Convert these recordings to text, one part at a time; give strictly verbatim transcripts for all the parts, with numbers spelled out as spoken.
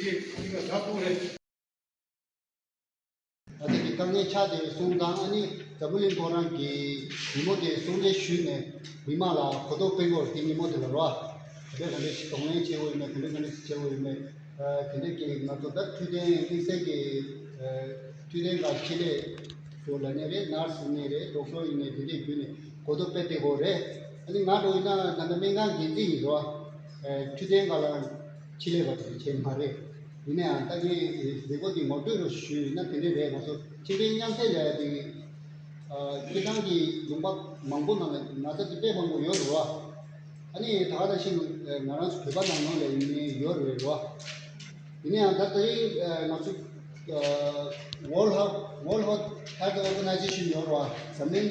ཨ་ཙི་གི་དཀའ་ངལ་ཆགས་བསྡད་པའི་སོང་ཙང་། ཨ་ནི་འཛམ་བུ་གླིང་ཁོ་རང་གི་ཉིན་མོ་དེ་སྲུང་བརྩི་ཞུས་ནས་མི་མང་ལ་གོ་རྟོགས་སྤེལ་དགོས་རེད། དེ་ཉིན་མོ་དེ་ལ་རོ། ག་འདྲ་ག་འདྲ་ཞིག་གདོང་ལེན་བྱེད་དགོས་ཡོད་མེད། ག་འདྲ་ག་འདྲ་ཞིག་བྱེད་དགོས་ཡོད་མེད། ཨ་དེ་འདྲ་གི་ང་ཚོ་ད་འཕྲོད་བསྟེན་དམིགས་བསལ་གྱི་ཨ་འཕྲོད་བསྟེན་ཁང་ཆེད་ལས་ཚོ་ལབ་ནའི་རེད། ནར་སི་ཡིན་ནའི་རེད། ཌོག་ཊར་ཡིན་ནའི་དེ་འདྲའི་བརྒྱུད་ནས་གོ་རྟོགས་སྤེལ་བསྡད་དགོས་རེད། ཨ་ནི་ང་འདྲ་བོ་ཡིན་ན་ད་ལྟ་སྨན་ཁང་འགན་འཛིན་ཡིན་རོ། ཨ་འཕྲོད་བསྟེན་ཁང་ལ་ཆེད་ལས་པ་དེ་བྱས་མ་རེད། ཡིན་ན་ཡང་ད་ངས་ལས་འགོ་འདི་ངོ་སྤྲོད་རོགས་ཞུས་ན་དེ་འདྲ་རེད། ང་ཚོ་ཁྱིམ་པའི་མཉམ་ཟས་ལས་དེ་ཨ་སྤྱིར་བཏང་གི་ལུང་པ་མང་པོ་ནང་ལ་ན་ཚ་དེ་དཔེ་མང་པོ་ཡོད་རེད་བ། ཨ་ནི་ད་ག་ནང་བཞིན་ང་རང་ཚོ་བོད་པ་ནང་ལོགས་ལ་ཡིན་ནའི་ཡོད་རེད་བ། ཡིན་ན་ཡང་ད་ལྟ་ཡིན་ང་ཚོ་World Health World Health Organization ཡོད་རེད་བ། འཛམ་གླིང་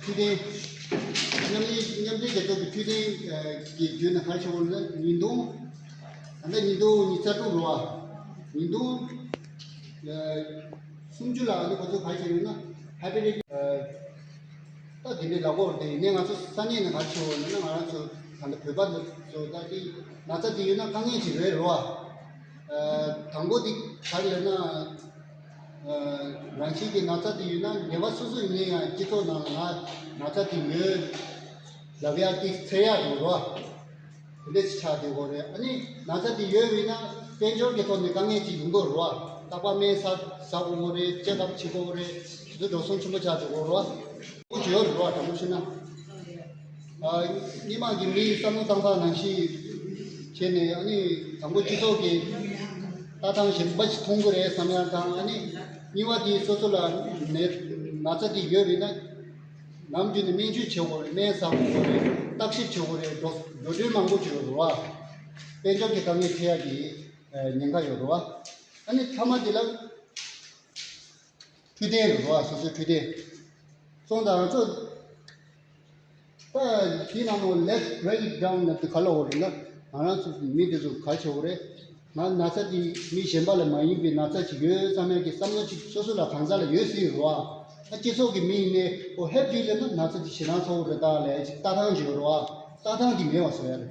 འཕྲོད་བསྟེན་མཉམ་འབྲེལ་མཉམ་འབྲེལ་རྒྱལ་ཚོགས་ཀྱི་འཕྲོད་བསྟེན་གྱི་བརྒྱུད་ནས་ག་རེ་བྱེད་དགོས་ལབ་ན། ཉིས་སྟོང་ད་ལྟ་ཉིས་སྟོང་ཉི་ཤུ་རྩ་དྲུག་རེད་བ། ཉིས་སྟོང་སུམ་ཅུ་ལ་ཨ་ནི་ཁོ་ཚོ་ག་རེ་བྱས་ཡོད་ན་ཧེ་པ་ཊའི་ཊིས་ད་དེ་འདྲའི་ལབ་དགོས་རེད། དེ་ཡིན་ནའི་ང་ཚོ་ས་གནས་ནས་ག་རེ་བྱེད་དགོས་ལབ་ན། ང་རང་ཚོ་ད་ལྟ་བོད་པ་འདི་ཚོ་ད་དེ་ན་ཚ་དེ་ཡོད་ན་དཀའ་ངལ་ཅིག་རེད་རེད་བ། དང་པོ་དེ་ག་རེ་ལབ་ན། རང་བཞིན་གྱི་ན་ཚ་དེ་ཡོད་ན་ངེས་པ་སོ་སོ་ཡིན་ན་ཡང་སྤྱི་ཚོགས་ནང་ལ་ང་ན་ཚ་དེ་ཡོད་ལབ་ཡག་དེ་འཚོལ་ཡག་འགྲོ་རོགས། དེ་འདྲ་ཞིག་ཆགས་བསྡད་ཡོད་རེད། ཨ་ནི་ན་ཚ་དེ་ཡོད་པ་ཡིན་ན་དཔལ་འབྱོར་གྱི་ཐོག་ནས་དཀའ་ངལ་ཅིག་ཡོང་གི་རེད་བ། རྟག་པར་སྨན་ཟ་ཟ་དགོས་ཀྱི་རེད། ཅེག་ཨབ་བྱེད་དགོས་ཀྱི་རེད། དེ་ཚོ་འགྲོ་སོང་ཆེན་པོ་ཆགས་བསྡད་ཡོད་རེད་བ། ཁོ་ཅི་ཡོད་རེད་བ། དྲང་པོ་བཤད་ན། ཨ་སྔོན་མ་གི་མིའི་བསམ་བློ་བཏང་སྟངས་ནང་བཞིན་བྱས་ནས། ཨ་ནི་དང་པོ་སྤྱི་ཚོགས་ཀྱི་ལྟ་སྟངས་གཞན་པ་ཞིག་མཐོང་གི་རེད་བསམ་ཡག་དང་། ཨ་ནི་གཉིས་པ་དེ་སོ་སོ་ལ་ནད་ན་ཚ་དེ་ཡོད་པ་ཡིན་ན་ནམ་རྒྱུན་ནས་སྨན་བཅོས་བྱེད་དགོས་རེད། སྨན་ཟ་དགོས་རེད། བརྟག་ཞིབ་བྱེད་དགོས་རེད། འགྲོ་འགྲོ་གྲོན་མང་པོ་བྱེད་དགོས་རེད་བ། དཔལ་འབྱོར་གྱི་དཀའ་ངལ་འཕྲད་ཡག་གི་ཉེན་ཁ་ཡོད་རེད་བ། ཨ་ནི་མཐའ་མ་དེ་ལ་འཕྲོད་བསྟེན་རེད་བ། སོ་སོའི་འཕྲོད་བསྟེན་སོང་ཙང་ང་ཚོ་ད་དེའི་ནང་ལོགས་let's break it down ལབ་དེ་ག་ལབ་དགོས་རེད་ན། ང་རང་ཚོ་མི་དེ་ཚོ་ག་རེ་བྱེད་དགོས་རེད། ང་ན་ཚ་དེ་མི་གཞན་པ་ལ་མ་ཡིན་པའི་ན་ཚ་ཅིག་ཡོད་བསམ་ཡག་གི་བསམ་བློ་ཅིག་སོ་སོ་ལ་གང་ཟག་ལ་ཡོད་སྲིད་རེད་བ། ཨ་སྤྱི་ཚོགས་ཀྱི་མི་ཡིན་ནའི་ཨོ་ཧེ་པ་ཊའི་ཊིས་ལབ་ན་ན་ཚ་དེ་ཞེད་སྣང་ཚ་པོ་རེད་ད་ལབ་ཅིག་ལྟ་སྟངས་ཅིག་ཡོད་རེད་བ། ལྟ་སྟངས་དེ་མེད་པ་བཟོ་ཡག་རེད།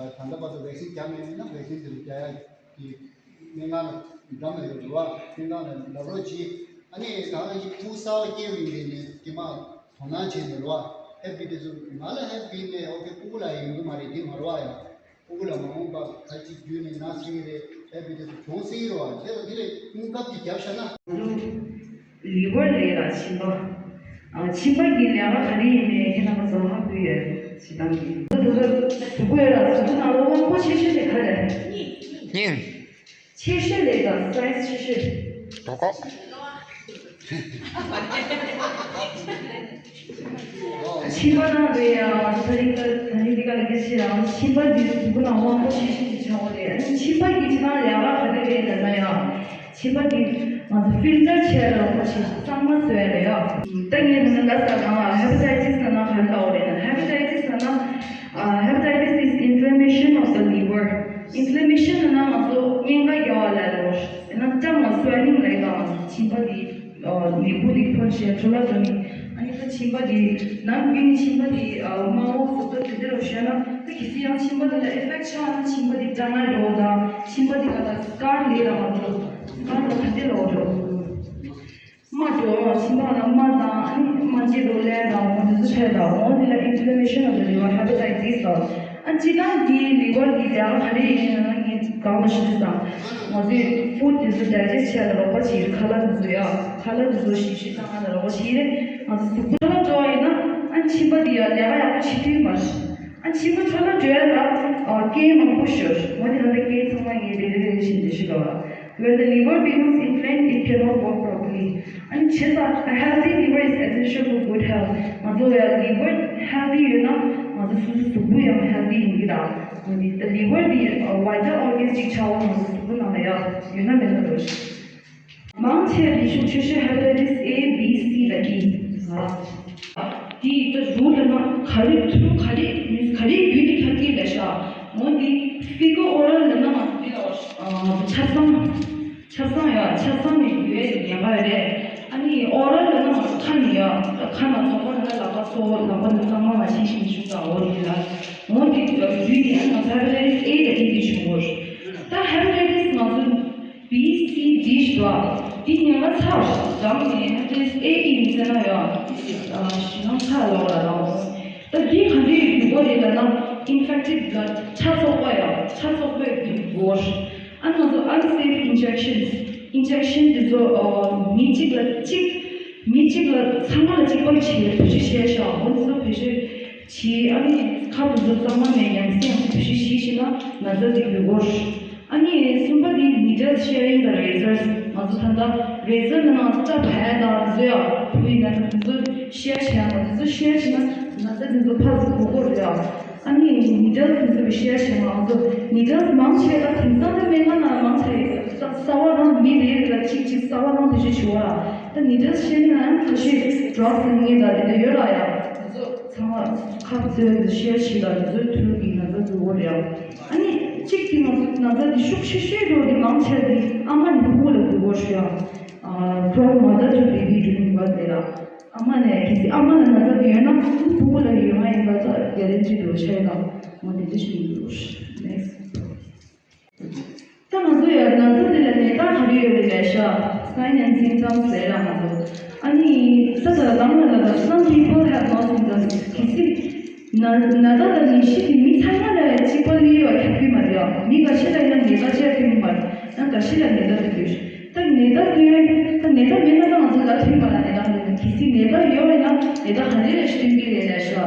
ད་ལྟ་བར་དུ་ཝེག་སིན་བརྒྱབ་མེད་ན་ཝེག་སིན་དེ་ཚོ་རྒྱག་ཡག་གི་སྨན་ཁང་ལ་འགྲམ་ལ་ཡོད་རེད་བ། སྨན་ཁང་ལ་ལབ་རོགས་གྱིས། ཨ་ནི་ད་ང་གཉིས་ཕྲུ་གུ་གསར་པ་སྐྱེས་པ་ཡིན་དེ་ནས་དེ་མ་དོ་སྣང་བྱས་ནས་རེད་བ། ཧེ་པ་ཊའི་ཊིས་དེ་ཚོ་ང་ལ་ཧེ་པ་ཊའི་ཊིས་ནས་ཨོ་ཁེ་སྤུ་གུ་ལ་ཡོང་གི་མ་རེད། དེ་མ་རེད་བ། ཡ་སྤུ་གུ་ལ་མ་འོངས་པ་ཁ་ཅིག་བརྒྱུད་ནས་ན་སྲིད་ཀྱི་རེད། ཧེ་པ་ཊའི་ཊིས་དེ་ཚོ་བྱུང་སྲིད་ཀྱི་རེད་བ། དེ་ལ་དེ་ལས་སྔོན་སྐབས་ཀྱི་རྒྱབ་བཞག་ན། ལི་ཝར་ལབ་ཡག་མཆིན་པ། ཨ་མཆིན་པ་གི་ལས་ཀ་ག་རེ་ཡིན་མིན་ཁྱེད་རྣམ་པ་ཚོ་ཧ་གོ་ཡོད། སྤྱིར་བཏང་གི་གཟུགས་པོ་ལ་གཟུགས་པོ་ནང་ལ་དབང་པོ་ཆེ་ཤོས་དེ་ག་རེ་རེད། སྙིང་། ཆེ་ཤོས་ལབ་ཡག་སའི་ཛི་ཆེ་ཤོས། ལོ་ཀོ། མཆིན་པ་ནང་དུ་ཡང་ང་ཚོ་ད་རིང་ད་ད་རིང་འདི་ག་ལ་སྐད་ཆ་ཡང་མཆིན་པ་འདི་གཟུགས་པོ་ནང་དབང་པོ་ཆེ་ཤོས་ཀྱི་ཆགས་པ་རེད། ཨ་ནི་མཆིན་པ་འདི་ཕྱི་ནང་ལས་ཀ་ག་རེ་རེད་ལབ་ན་ཡང་མཆིན་པ་འདི་ང་ཚོ་ཕིལ་ཊར་བྱས་ལ་དབང་པོ་ཆེ་ཤོས་གཙང་མ་བཟོ་ཡ་རེད་ཡ། ད་ངས་ད་ལྟ་ལབ་ས་གང་ལ་ཧེ་པ་ཊའི་ཊིས་ལབ་ན་ག་རེ་ལབ་དགོས་རེད་ན། ཧེ་པ་ཊའི་ཊིས་ལབ་ན་ཨ་hepatitis is inflammation of the liver. Inflammation ལབ་ན་ང་ཚོ་གཉན་ཁ་རྒྱག་པ་ལ་རེད་བ། ཡང་ན་སྐྲངས་པ་swelling ལབ་ཡག་དང་མཆིན་པ་འདི། ཨ་ལུས་པོ་འདི་འཁོར་བྱས་འཕྲོ་བརླག་འགྲོ་ནི། ཨ་ནི་ད་མཆིན་པ་འདི་ནམ་རྒྱུན་ནས་མཆིན་པ་འདི་ཨ་དམར་པོ་ཟུག་ད་དེ་འདྲ་རུ་བཤད་ན། ད་གལ་སྲིད་ཡང་མཆིན་པ་འདི་ལ་ཨི་ཕེག་ཆགས་ན་མཆིན་པ་འདི་སྐྲངས་ཡག་འགྲོ་དང་། མཆིན་པ་འདི་ག་ད་སྐར་ལས་དང་མ་འགྲོ། སྐར་ལ་ད་དེ་ལོག་འགྲོ། རྨ་འགྲོ། མཆིན་པ་ལ་རྨ་དང་། ཨ་ནི་རྨ་རྗེས་འགྲོ་ལས་དང་འོ་དེ་ཚོ་འཕྲད་དང་། འོ་དེ་ལ་inflammation of the liver, hepatitis ལབ། ཨ་སྤྱིར་བཏང་འདི་ལི་ཝར་འདི་ལས་ཀ་ག་རེ་ཡིན་ན་ངས་གང་ལ་ཞུ་དུས་སམ། ང་ཚོས་ཕུཌ་དེ་ཚོ་ཌའི་ཇེ་སི་ཊི་བྱེད་ཡག་ལ་རོགས་པ་བྱེད་ཀྱི་རེད། ཁ་ལག་དེ་ཚོ་ཡ། ཁ་ལག་དེ་ཚོ་ཞིབ་ཞིབ་བཏང་ཡག་ལ་རོགས་པ་བྱེད་ཀྱི་རེད། ང་ཚོ་གཟུགས་པོ་ཁ་ལག་བཀྲུ་བ་ཡིན་ན་ཨ་མཆིན་པ་འདི་ཡ་ལས་ཀ་ཡག་པོ་བྱེད་ཐུབ་ཀྱི་མ་རེད། ཨ་མཆིན་པ་ཁ་ལག་བཀྲུ་ཡག་ལ་ཨ་རྐྱེན་མང་པོ་ཤོར། འོ་དེ་ལ་ད་རྐྱེན་ཚང་མ་ངས་རེ་རེ་རེ་རེ་བྱས་ནས་ཞུ་དགོས་པ། When the liver becomes inflamed, it cannot work properly. ཨ་ནི་བྱས་ཙང་a healthy liver is essential for good health. ང་ཚོ་ཡ་ལི་ཝར་ཧེལ་ཐི་ཡོད་ན་ང་ཚོ་སོ་སོ་གཟུགས་པོ་ཡང་ཧེལ་ཐི་ཡིན་གྱི་རེད། ཨ་ནི་ལི་ཝར་འདི་ཝའི་ཊལ་ཨོར་གན་ཅིག་ཆགས་པ་ང་ཚོ་གཟུགས་པོ་ནང་ལ་ཡ་ཡོད་ན་མེད་ན་འགྲོ། མང་ཆེ་བའི་རིགས་ཤིག་ཆེ་ཤོས་ཧེ་པ་ཊའི་ཊིས་ཨེ་བི་སི་དང་ཨི། འདི་ད་རུ་ལ་ན་ག་རེ་ཐུ་ག་རེ་ག་རེ་བརྒྱུད་ནས་ཐར་གྱི་ལ་ཤ། འོ་འདི་ཕི་གོ་ཨོ་རལ་ལ་ན་ང་ཚོ་འདི་ལ་ཆ་ཚང་། ཆ་ཚང་ཡ། ཆ་ཚང་ནས་ཡོད་ཉན་པ་རེད། ཨ་ནི་ཨོ་རལ་ལ་ན་ང་ཚོ་ཁ་ནས་ཡ། ཁ་ན་ཚོགས་པ་ན་ལག་པ་སོ་ལག་པ་ནི་གཙང་མ་མ་བྱས་ཤིང་བྱུང་དང་འོ་འདི་ལ། འོ་འདི་བརྒྱུད་ནས་ང་ཚོ་ཧེ་པ་ཊའི་ཊིས་ཨེ་དང་ཨི་འདི་བྱུང་གོ། འདི་ཉེན་ཁ་ཚ་བ་ཞིག་འདམ་ནས་ཨེ་ཨི་མི་ཟེར་ན་ཡང་ཞེད་སྣང་ཚ་ལོག་ལ་རང་། ད་འདི་ག་འདྲའི་ཡུལ་སྐོར་རེད་ལབ་ན། ཨིན་ཕེག་ཊི་བྷི་ལཌ། ཆ་ཚོགས་པ་ཡང་ཆ་ཚོགས་པའི་ཡུལ་སྐོར། ཨ་ནི་ང་ཚོ་unsafe injections, injection དེ་ཚོ་མི་གཅིག་ལ་གཅིག་མི་གཅིག་ལ་ཚང་མ་ལ་གཅིག་པ་བྱས་བེད་སྤྱོད་བྱས་ཤག་འོ་འདི་ཚོ་བེད་སྤྱོད་བྱས། ཨ་ནི་ཁབ་དེ་ཚོ་གཙང་མ་མེད་ཡང་སེ་ཡང་སེ་བེད་སྤྱོད་བྱས་ཤེ་ན་ན་ཚ་འདི་ཡུལ་སྐོར། ཨ་ནི་གསུམ་པ་འདི་needles, sharing the razors. ང་ཚོ་ད་ལྟ་རེ་ཛར་ནང་ང་ཚོ་སྐྲ་བལ་དང་དེ་ཚོ་ཡང་བུ་ཡིན་ན་དེ་ཚོ་ཤེར་བྱས་ཡང་དེ་ཚོ་ཤེར་བྱས་ན་ན་ཚ་དེ་ཚོ་ཕར་ཚུར་འགྲོ་གི་རེད་ཡ། ཨ་ནི་ཉིན་གྲངས་དེ་ཚོ་གི་ཤེར་བྱས་ན་ང་ཚོ་ཉིན་གྲངས་མང་ཆེ་ད་དེང་སང་ད་སྨན་ཁང་ནང་མང་ཆེ་ད་གསར་པ་རང་མི་རེ་རེ་ལ་གཅིག་གཅིག་གསར་པ་རང་དེ་ཚོ་བྱུང་བ། ད་ཉིན་གྲངས་ཤེར་ན་ཡང་ཁ་ཤས་ཌྲག་སི་ངན་ད་དེ་འདྲ་ཡོད་ར་ཡ། དེ་ཚོ་ཚང་མ་ཁ་ཚོས་ཤེར་བྱས་ལ་དེ་ཚོའི་ཐུག་གི་ན་ཚ་འགྲོ་གི་རེད་ཡ། ཨ་ནི་གཅིག་གི་ང་ཚོ་ན་ཚ་འདི་ཤུགས་ཆེ་ཤོས་འགྲོ་གི་མང་ཆེ་འདི་ཨ་མ་ནི་ཕྲུ་གུ་ལ་འགྲོ་གི་རེད་ཡ། From mother to baby during birth དེ་ལ། ཨ་མ་ནས་གལ་སྲིད་ཨ་མ་ལ་ན་ཚ་དེ་ཡོད་ན་ཕྲུ་གུ་ལ་ཡོད་མ་ཡིན་པ་ད་གེ་རན་ཊི་འགྲོ་ཆ་ཡོད་དམ། འོ་དེ་འདྲ་ཞིག་འདུག Next. ད་ང་ཚོ་ཡང་ན་ཚ་དེ་ལ་ནད་རྟགས་ག་རེ་ཡོད་རེད་ལབ་ཤག Sign and symptoms ལབ་ལ་ང་ཚོ། ཨ་ནི་ད་ད་ལམ་ལ་ལ་some people have no symptoms. གལ་སྲིད་ན་ན་ཚ་དང་ནད་གཞི་དེ་མི་ཚང་མ་ལ་གཅིག་པ་ལ་ཡོད་པ་ཁྱབ་ཀྱི་མ་རེད་ཡ། མི་འགའ་ཤས་ལ་ཡང་ནད་རྟགས་ཅིག་ཡོད་མ་རེད། ཡང་འགའ་ཤས་ལ་ནད་རྟགས་དེ་ཡོད། ད་ནད་རྟགས་སྟོན། ད་ནད་རྟགས་མེད་ན་ད་ང་ཚོ་ལ་ཐོན་པ་ལ་ནད་རྟགས་མེད་ན། གལ་སྲིད་ནད་རྟགས་ཡོད་པ་ཡིན་ན་ནད་རྟགས་ག་འདྲ་ཞིག་སྟོན་གྱི་རེད་ལབ་ཤག་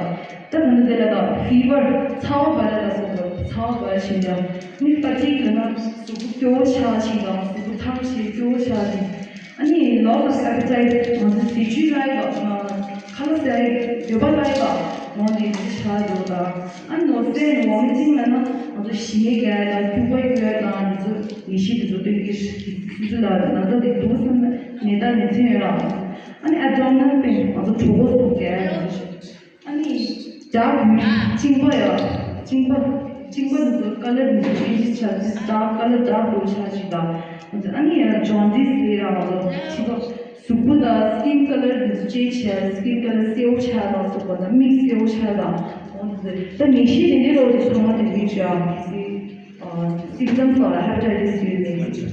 ད་ད་ནི་དེ་ལ་ད་ཕི་བར་ཚ་བ་འབར་ལ་སོགས་པ་ཚ་བ་འབར་ཞིང་ལ་ནི་ཕ་ཊིག་ལ་ན་གཟུགས་པོ་སྐྱོ་བོ་ཆགས་ཤིང་དང་གཟུགས་པོ་ཐང་ཞིང་སྐྱོ་བོ་ཆགས་ཤིང་། ཨ་ནི་loss of appetite ང་ཚོ་ཟས་བཅུད་ལ་ཡོད་ཁ་ལག་ཟས་འདོད་པ་ལ་ཡོད་འོང་དེ་འདི་ཆགས་འགྲོ་དང་། ཨ་ནི་ནོ་སེ་ཝོ་མི་ཊིང་ལ་ན་ང་ཚོ་ཞི་མི་རྒྱག་དང་སྐྱུག་པ་གཡོ་དང་འདི་ཚོ་ནད་གཞི་འདི་ཚོ་སྟོན་གྱི་སུ་ཚོ་ལ་ན་ཚ་འདི་འདུག་བསམ་ན་ནད་རྟགས་ནད་མཚོན་ཡོད་ར། ཨ་ནི་abdominal pain ང་ཚོ་གྲོད་ཁོག་ཟུག་རྒྱག་ཡ་འདི་ཚོ། ཨ་ནི་dark གཅིན་པ་ཡ། གཅིན་པ། གཅིན་པ་འདི་ཚོ་ཀ་ལར་འདི་ཚོ་ཅེན་ཇི་ཆགས། འདི་dark colour dark blue ཆགས་ཤིག་དང་། ཨ་ནི་ཡ་ཇོན་ཌིས་ཟེར་ཡ་ང་ཚོ་མཁྲིས་པ་གཟུགས་པོ་དང་skin colour འདི་ཚོ་ཅེན་ཇི་ཆགས། skin colour སེར་པོ་ཆགས་དང་སོགས་པ་དང་མིག་སེར་པོ་ཆགས་དང་། འོ་འདི་ཚོ་ད་ནད་གཞི་དེ་འདྲའི་ལོ་རེ་ཚང་མ་དེ་འདྲའི་ཆགས་ཡ། གལ་སྲིད་symptoms ལ་hepatitis ཡོད་མེད། དེ་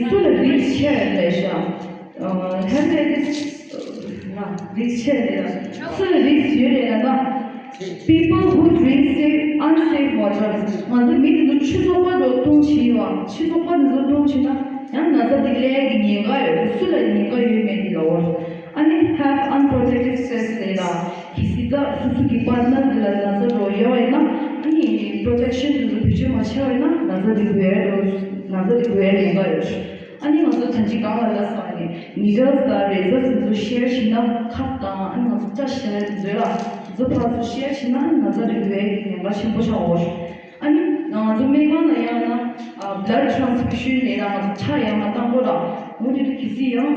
སུ་ལ་རིགས་ཆེ་རེད་ལབ་ཤག་ཧེ་པ་ཊའི་ཊིས་ང་རིགས་ཆེ་རེད་ལ། སུ་ལ་རིགས་ཡོད་རེད་ལབ་ན། People who drink safe, unsafe water. ང་ཚོ་མི་དེ་ཚོ་ཆུ་བཙོག་པ་འདྲ་བཏུང་བྱེད་ཡོད་ཨ། ཆུ་བཙོག་པ་དེ་ཚོ་བཏུང་བྱེད་ན་ཡང་ན་ཚ་དེ་སླེབས་ཀྱི་ཉེན་ཁ་ཡོད། སུ་ལ་ཉེན་ཁ་ཡོད་མེད་དེ་ལ་འོ། ཨ་ནི་have unprotected sex ལབ་ལ། གལ་སྲིད་ད་སོ་སོ་གི་པར་ཊི་ནར་དེ་ལ་ན་ཚ་འདྲ་ཡོད་པ་ཡིན་ན། ཨ་ནི་པྲོ་ཊེག་ཤན་དེ་ཚོ་བེད་སྤྱོད་མ་བྱས་པ་ཡིན་ན་ན་ཚ་དེ་འགོས་ཡ་འགྲོ། ན་ཚ་དེ་འགོས་ཡ་ཉེན་ཁ་ཡོད། ཨ་ནི་ང་ཚོ་ད་ཅི་གང་ལ་ལ་སོང་ནས་ནི་ཌལ་སི་དང་རེ་ཛར་དེ་ཚོ་ཤེར་བྱས་ན་ཁབ་དང་ཨ་ནི་ང་ཚོ་སྐྲ་ཤད་དེ་ཚོ་ལ་དེ་ཚོ་ཕར་ཚུར་ཤེར་བྱས་ན་ན་ཚ་དེ་འགོས་ཡ་ཉེན་ཁ་ཆེན་པོ་ཆགས་འོ། ཨ་ནི་ང་ཚོ་སྨན་ཁང་ལ་ཡང་ན་blood transfusion ལས་ན་ང་ཚོ་ཁྲག་ཡང་ན་བཏང་དགོས་ར། འོ་དེ་དུས་གལ་སྲིད་ཡང་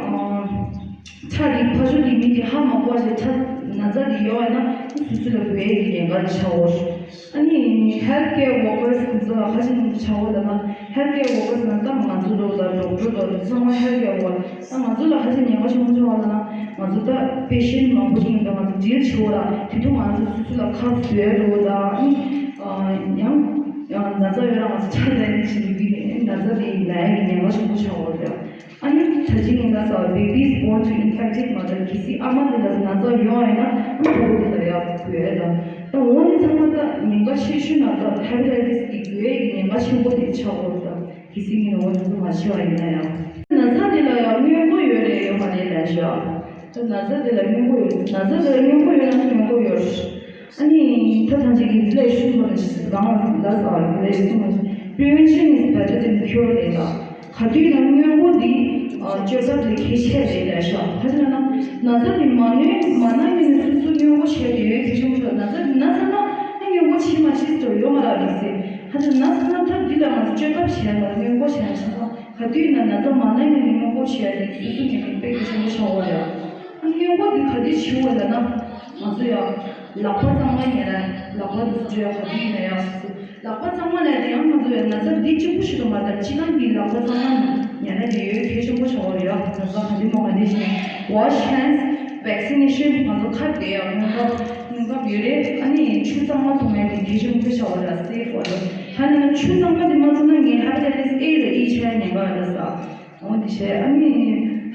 ཁྲག་དེ་ཕར་ཕྱོགས་ཀྱི་མི་དེ་ཧ་མ་གོ་བ་ཞིག་ཁྲག་ན་ཚ་དེ་ཡོད་པ་ན་སོ་སོ་ལ་འགོས་ཡ་གི་ཉེན་ཁ་ཆགས་འོ། ཨ་ནི་health care workers དེ་ཚོ་ལ་ཧ་ཅང་ཆགས་འོ་ལབ་ན། health care workers ནང་ད་ང་ཚོ་ལོ་ལ་ཌོག་ཊར་ལོ་ཚང་མ་health care worker ད་ང་ཚོ་ལ་ཧ་ཅང་ཉེན་ཁ་ཆེན་པོ་ཆགས་འོ་ལབ་ན། ང་ཚོ་ད་པེ་ཤེན་མང་པོ་ཞིག་ཡིན་པ་ང་ཚོ་ཌིལ་བྱེད་འོ་ལ། དེ་དུས་ང་ཚོ་སོ་སོ་ལ་ཁབ་བཟོས་འགྲོ་དང་ཨ་ནི་ཡང་ན་ཚ་ཡོད་ན་ང་ཚོ་ཁྲག་ལེན་ཞིག་ཡོད་པའི་ན་ཚ་དེ་ན་ཡ་གི་ཉེན་ཁ་ཆེན་པོ་ཆགས་འོ་ལ། ཨ་ནི་ད་ཅི་ཡིན་ན་ས་babies born to infected mother གལ་སྲིད་ཨ་མ་དེ་ལ་ན་ཚ་ཡོང་བ་ཡིན་ན་ཨ་ཕྲུ་གུ་དེ་ལ་ཡང་འགོས་ཡ་དང་། ད་འོ་ནི་ཚང་མ་ད་ཉེན་ཁ་ཆེ་ཤོས་ན་ད་ཧེ་པ་ཊའི་ཊིས་གི་འགོས་ཡ་གི་ཉེན་ཁ་ཆེན་པོ་དེ་ཆགས་འོ་ད། གལ་སྲིད་ངས་འོ་ན་ཚོ་མ་བྱས་པ་ཡིན་ན་ཡང་། ན་ཚ་དེ་ལ་ཡང་སྔོན་འགོག་ཡོད་རེད་ཡོད་མ་རེད་ལབ་ཤག་ད་ན་ཚ་དེ་ལ་སྔོན་འགོག་ཡོད། ན་ཚ་དེ་ལ་སྔོན་འགོག་ཡོད་ན་སྔོན་འགོག་ཡོད། ཨ་ནི་ད་ཐམས་ཅད་ཀྱིས་འདི་ལས་ཤུགས་པ་ནས་ཞིག་གང་ལ་ཟ་བ་ལས་གསུངས་པ་prevention is better than cure ལས་ལ། ག་དུས་ན་སྔོན་འགོག་འདི་བཅོས་ཐབས་ལས་གལ་ཆེ་རེད་ལབ་ཤག་ད་ན་ན་ཚ་འདི་མ་ནོན་མ་ན་ཡོད་ནས་སོ་སོ་སྔོན་འགོག་བྱས་ཏེ་ཡོད་གལ་ཆེན་པོ་ཤོག་ན་ཚ་ན་ཚ་ན་སྔོན་འགོག་བྱེད་མ་ཤེས་ཏེ་ཡོད་མ་རག་རེད་ཟེར། ད་ན་ཚ་ན་ཐབས་འདི་ལ་ང་ཚོ་བཅོས་ཐབས་བྱས་ལ་སྔོན་འགོག་བྱས་ན་ཆ་ཚང་། ག་དུས་ན་ན་ཚ་མ་ན་ཡོད་ནས་སྔོན་འགོག་བྱས་ཏེ་སོ་སོ་ངེས་པའི་དཔེ་གལ་ཆེན་པོ་ཆགས་འོ་ལ། ཨ་སྔོན་འགོག་འདི་ག་དུས་བྱེད་འོ་ལ་ན། ང་ཚོ་ཡང་ལག་པ་གཙང་མ་ཉར་ལ་ལག་པ་འདི་ཚོ་བཅོས་ཡ་ག་དུས་ཡིན་ན་ཡང་སོ་སོ་ལག་པ་གཙང་མ་ལས་དེ་ཡང་ང་ཚོ་ཡང་ན་ཚ་འདི་གཅིག་པུ་ཞིག་ཏུ་མ་ལྟར་སྤྱི་བཏང་གི་ལག་པ་གཙང་མ་ཉར་ན་དེ་ཡོད་གལ་ཆེན་པོ་ཆགས་འོ་ལ་ཡ། ན་ཚ་ག་དུས་མ་ག་དུས་ཤིག་wash hands vaccination ང་ཚོ་ཁ་བདེ་ཡང་སྔོན་ཁབ་སྔོན་ཁབ་ཡོད་རེད། ཨ་ནི་ཆུ་གཙང་མ་འཐུང་ཡ་དེ་གལ་ཆེན་པོ་ཆགས་འོ་ལ་སེབ་འོ་ལ། ད་ནི་ཆུ་གཙང་མ་དེ་མ་འཐུང་ན་ངས་ཧེ་པ་ཊའི་ཊིས་ཨེ་ལ་ཨི་ཆགས་ཉེན་ཁ་ཡོད་ལ་ས། འོ་འདི་བྱས་ཨ་ནི་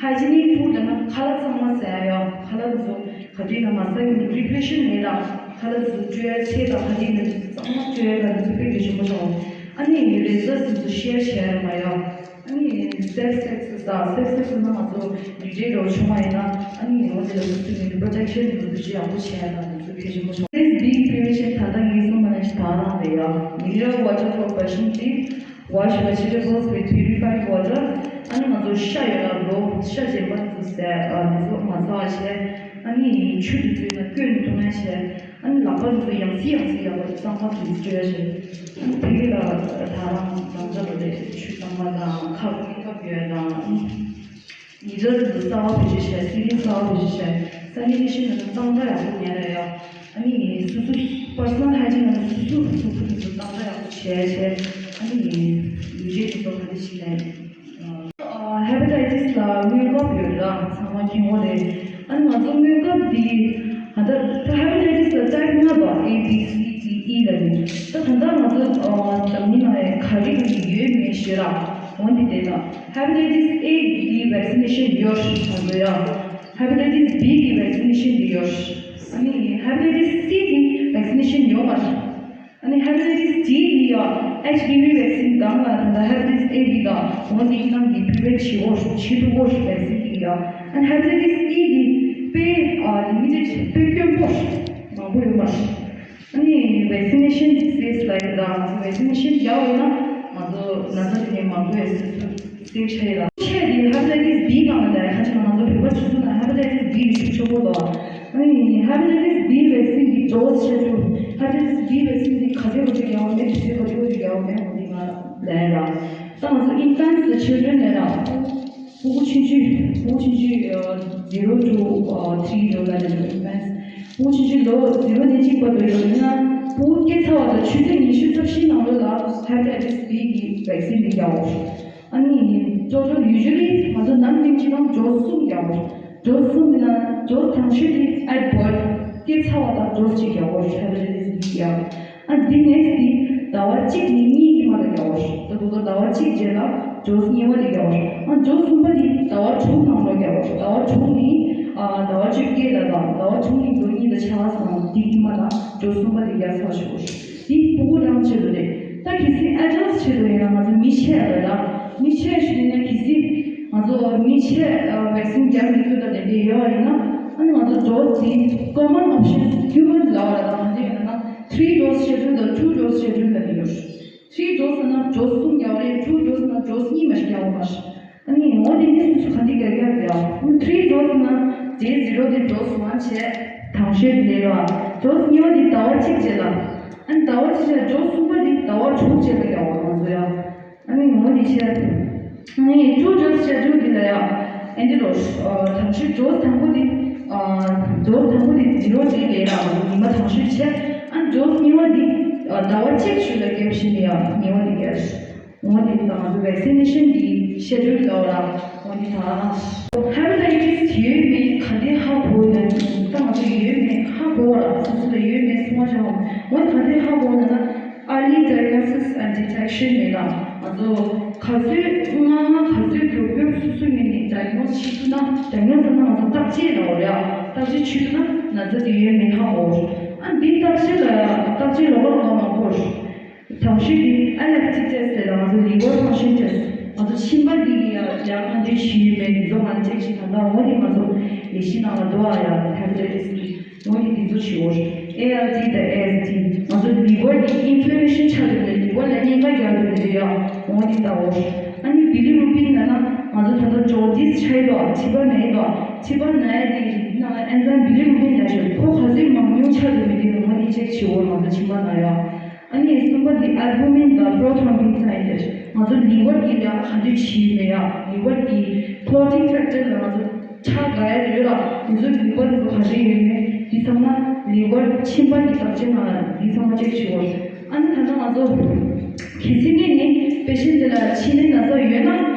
ཧའི་ཇི་ནིག་ཕུཌ་ལབ་ན་ཁ་ལག་གཙང་མ་ཟ་ཡ་ཡོད། ཁ་ལག་ཚོ་ག་དུས་ན་མ་ཟ་གི་ནི་པི་རི་པ་རེ་ཤན་མེད་ལ། ཁ་ལག་ཚོ་བཅོས་ཡ་ཆས་དང་ག་དུས་ན་གཙང་མ་བཅོས་ཡ་ལ་འདི་ཚོ་དཔེ་གལ་ཆེན་པོ་ཆགས། ཨ་ནི་རེ་ཛལ་ཊི་ཚོ་ཤེར་བྱས་ཡ་མ་ཡོད། ཨ་ནི་སེག་སི་ཨེག་སི་ཟ་སེག་སི་ཨེག་སི་ན་ང་ཚོ་ལི་ཏྲེ་ལོ་བྱུང་བ་ཡིན་ན་ཨ་ནི་འོ་འདི་ལ་ཚོ་ཚོ་ནི་པྲོ་ཊེག་ཤན་འདི་ཚོ་བྱེད་ཡག་པོ་བྱས་ཡ་ལ་འདི་ཚོ་གལ་ཆེན་པོ་ཆགས། This big prevention ད་ལྟ་ངས་གསུངས་པ་ནང་བཞིན་ད་རང་རེད་ཡ། Mineral water for washing teeth, wash vegetables with purified water. ཨ་ནི་ང་ཚོ་ཤ་ཡོད་ལ་ལོ་ཤ་རྗེན་པ་འདུག་ཟེར་ཨ་འདི་ཚོ་མ་ཟ་བ་བྱས། ཨ་ནི་ཆུ་དུས་ཚོད་ན་སྐྱོན་འཐུང་ཡ་བྱས། ཨ་ནི་ལག་པ་འདི་ཚོ་ཡང་སེ་ཡང་སེ་ཡག་པོ་གཙང་མ་དུས་བཅོས་ཡ་བྱས། ཨ་ནི་ཕ་གི་ལ་ད་རང་རང་ཅག་ལོ་རེ་ཆུ་གཙང་མ་དང་ཁབ་ཁབ་ཡོད་དང་། ཉི་ཟེར་འདི་ཚོ་གསར་བ་བེད་སྤྱོད་བྱས། སི་རིན་གསར་བ་བེད་སྤྱོད་བྱས། སེ་ནི་ཊེ་ཤན་ནང་གཙང་སྦྲ་ཡག་པོ་ཉར་ཡ་ཡོད། ཨ་ནི་སོ་སོ་པར་སོ་ནལ་ཧའི་ཇིན་ནང་སོ་སོ་སོ་སོ་ཕུ་ཐུ་ཚོ་གཙང་སྦྲ་ཡག་པོ་བྱས་བྱས། ཨ་ནི་ལུས་རྩལ་དེ་ཚོ་ག་འདྲ་ཞིག་ལས། ཧེ་པ་ཊའི་ཊི་སི་ལ་སྔོན་ཁབ་ཡོད་ར་ཚང་མ་མཁྱེན་གོ་རེད། ཨ་ནི་ང་ཚོ་སྔོན་ཁབ་འདི་ད་ལྟ་ཧེ་པ་ཊའི་ཊི་སི་ལ་ཊའིབ་ལྔ་པ་ཨེ་བི་སི་ཌི་ཨི་ལ་ནི་ད་ད་ལྟ་ང་ཚོ་འཛམ་གླིང་ནང་ག་རེ་ག་རེ་ཡོད་མེད་ཤེས་ར། འོ་འདི་དེ་ད། Hepatitis A གི་vaccinationཡོད་ང་ཚོ་ཡ། Hepatitis B གི་vaccinationདི་ཡོད། ཨ་ནི་Hepatitis C གི་vaccinationཡོད་མ་རེད། ཨ་ནི་Hepatitis D གི་ཡ་H P V vaccine གང་ལ་ད་ལྟ་Hepatitis A འདི་ག་འོ་འདི་ནང་གི་preventionབྱེད་དགོས་བྱེད་ཐུབ་དགོས་vaccine འདི་ག་ཡ། ཨ་ནི་Hepatitis E འདི་དཔེ་ཨ་limited་དཔེ་དཀོན་པོ་མང་པོ་ཡོད་མ་རེད། ཨ་ནི་vaccination disease ལ་ཡིན་ད་ང་ཚོ་vaccination རྒྱག་འོས་ན་ང་ཚོ་ན་ཚ་དེ་ནས་མང་པོ་ཡོད་སྲིད་སུ་སེབ་བྱས་ཡོད། ཆེད་དེ་Hepatitis B གང་ལ་ཡ་ཁ་ཆེ་ང་ཚོ་བོད་པ་ཆུ་ཚོད་ན་Hepatitis B གི་ཤུགས་ཆེ་པོ་འདུག་ཨ་ནི་Hepatitis B vaccine གི་dose ཆེ་ཆུ་Hepatitis B vaccine དེ་ག་ཚོད་ག་ཚོད་རྒྱག་འོས་མེད་དུས་ཚོད་ག་ཚོད་ག་ཚོད་རྒྱག་འོས་མེད་འོ་དེ་ང་ལན་ར་ད་ང་ཚོ་infants དང་children ལ་ཡ། ཕྲུ་གུ་ཆུང་ཆུང་ཕྲུ་གུ་ཆུང་ཆུང་zero to three འདྲ་ལ་ནི་ཡོད་ཡིན་པས། ཕྲུ་གུ་ཆུང་ཆུང་ལོ་zero ནས་གཅིག་བར་དུ་ཡོད་ན་ཕྲུ་གུ་སྐྱེས་ཚར་བ་དང་ཆུ་ཚོད་ཉི་ཤུ་རྩ་བཞི་ནང་ལོགས་ལ་Hepatitis B གི་vaccine དེ་རྒྱག་དགོས། ཨ་ནི་ཅོ་ཅོ་usually ང་ཚོ་ནམ་རྒྱུན་གྱི་ནང་dose གསུམ་རྒྱག་དགོས། dose གསུམ་དེ་ན་dose དང་ཤོས་དེ་at birth སྐྱེས་ཚར་བ་དང་dose གཅིག་རྒྱག་དགོས། Hepatitis B ཡ། ཨ་འདི་next དེ་ཟླ་བ་གཅིག་ནས་གཉིས་ཉི་མ་ལ་རྒྱག་དགོས། ད་དུང་ཟླ་བ་གཅིག་རྗེས་ལ་dose གཉིས་པ་དེ་རྒྱག་དགོས། ཨ་dose གསུམ་པ་དེ་ཟླ་བ་དྲུག་ནང་ལ་རྒྱག་དགོས། ཟླ་བ་དྲུག་ནས་ཨ་ཟླ་བ་བཅོ་བརྒྱད་ལ་དང་ཟླ་བ་དྲུག་ནས་ལོ་གཉིས་དང་ཕྱེད་ཀ་ཙམ་དེ་ཉི་མ་ལ་dose གསུམ་པ་དེ་རྒྱག་ཚར་ཆོག་དེ་ཕྲུ་གུ་རང་ཆེད་དུ་རེད། ད་གལ་སྲིད་adults ཆེད་དུ་ཡིན་ན་ང་ཚོ་མི་ཆེ་བ་རེད་ལ། མི་ཆེ་ཞིག་ཡིན་ན་གལ་སྲིད་ང་ཚོ་མི་ཆེ་vaccine རྒྱག་མི་ཐུབ་པ་དེ་འདྲ་ཡོད་པ་ཡིན་ན་ཨ་ནི་ང་ཚོ་dose དེ་common options human ལ་བ་ལ་དང་དེ་ཡིན་ན། Three dose schedule དང་two dose schedule ལ་ཡོད། Three dose ན་dose གསུམ་རྒྱག་རེད། Two dose ན་dose གཉིས་མ་ཞིག་རྒྱག་པ་མ་རེད། ཨ་ནི་འོ་དེ་ནི་སུ་སུ་ག་འདི་ག་རྒྱག་རེད། Three dose ན་day zero དེ་dose one བྱས་དང་ཤོས་དེ་ལས་ར། dose གཉིས་པ་དེ་ཟླ་བ་གཅིག་རྗེས་ལ། ཨ་ནི་ཟླ་བ་གཅིག་རྗེས་dose གསུམ་པ་དེ་ཟླ་བ་དྲུག་རྗེས་ལ་རྒྱག་པ་ང་ཚོ་ཡ། ཨ་ནི་ངོ་འདི་བཤད། ཨ་ནི་two dose schedule འདི་ལ་ཡ། ཨ་འདི་ལོ། ཨ་དང་ཤོས་dose དང་པོ་འདི། ཨ་dose དང་པོ་འདི་zero day ལས་ལ་ཉི་མ་དང་ཤོས་བྱས། ཨ་dose གཉིས་པ་འདི། ཨ་ཟླ་བ་གཅིག་ཤུལ་ལ་gap བྱས་ནས་ཡ་ཉི་མ་འདི་རྒྱག་ངོ་འདི་དང་ང་ཚོ་vaccination འདི་schedule ལ་ལ་ངོ་འདི་དང་། Hepatitis ཡོད་མེད་ག་འདི་ཧ་གོ་ན་ད་ང་ཚོ་ཡོད་མེད་ཧ་གོ་ར་སོ་སོ་ལ་ཡོད་མེད་སོང་བ་བྱ་བ་ངོ་ག་འདི་ཧ་གོ་ན་ན། Early diagnosis and detection ལས་ལ་ང་ཚོ་ག་ཚོད་སྔ་སྔ་ག་ཚོད་མགྱོགས་མགྱོགས་སོ་སོའི་ངོས་ནས་diagnose བྱེད་ཐུབ་ན། diagnose ལབ་ན་ང་ཚོ་བརྟག་དཔྱད་ལ་འོ་ཡ། བརྟག་དཔྱད་བྱེད་ཐུབ་ན་ན་ཚ་དེ་ཡོད་མེད་ཧ་གོ། ཨ་འདི་བརྟག་དཔྱད་ལ་ཡ་བརྟག་དཔྱད་ལོགས་ཀ་ལོགས་ཀ་མང་པོ་རེད། དང་ཤོས་དེ་ཨ་ལེག་ཊིག་ཊེ་སི་ལས་ལ་ང་ཚོ་liver function test ང་ཚོ་མཆིན་པ་འདི་གི་ཡ་ཡ་གང་འདྲ་ཞིག་ཡོད་མེད་འདི་ཚོ་ང་ཅེག་བྱེད་ད་ལྟ་འོ་དེ་ང་ཚོ་ལས་གཞི་ནང་ལ་འགྲོ་ཨ་ཡ་hepatitis འོ་དེ་འདི་ཚོ་ཞུ་འོ། ཨེ་ཨལ་ཊི་དང་ཨེ་ཨེས་ཊི་ང་ཚོ་liver འདི་inflammation ཆགས་འདུག་ལས་liver ལ་གཉན་ཁ་རྒྱག་འདུག་ལས་ཡ་འོ་དེ་ལྟ་འོ། ཨ་ནི་bilirubin ལབ་ན་ང་ཚོ་ད་ལྟ་jaundice ཆགས་ཡོད་མཆིན་པ་ན་ཡོད་མཆིན་པ་ན་ཡ་དེ་རིགས་ནང་ལ་enzyme bilirubin ལབ་ཞིག་ཁོ་ག་ཚོད་མང་ཉུང་ཆགས་འདུག་མི་འདུག་འོ་དེ་ཅེག་བྱེད་འོ་ང་ཚོ་མཆིན་པ་ན་ཡ། ཨ་ནི་གསུམ་པ་འདི་albumin དང་prothrombin ཚང་ཡིན་ཏེ། ང་ཚོ་liver གི་ལ་ག་འདྲ་བྱེད་ཡོད་མེད་ཡ། liver གི་clotting factor ལ་ང་ཚོ་ཆགས་དགའ་ཡ་ཡོད་ལ། ང་ཚོ་liver ལ་ག་འདྲ་ཡོད་མེད་འདི་ཚང་མ་liver མཆིན་པ་གི་བརྟག་དཔྱད་ནང་ལ་འདི་ཚང་མ་ཅེག་བྱེད་དགོས། ཨ་ནི་ད་ལྟ་ང་ཚོ་གལ་སྲིད་ངེས་ནས་patient དེ་ལ་མཆིན་པའི་ན་ཚ་ཡོད་ན།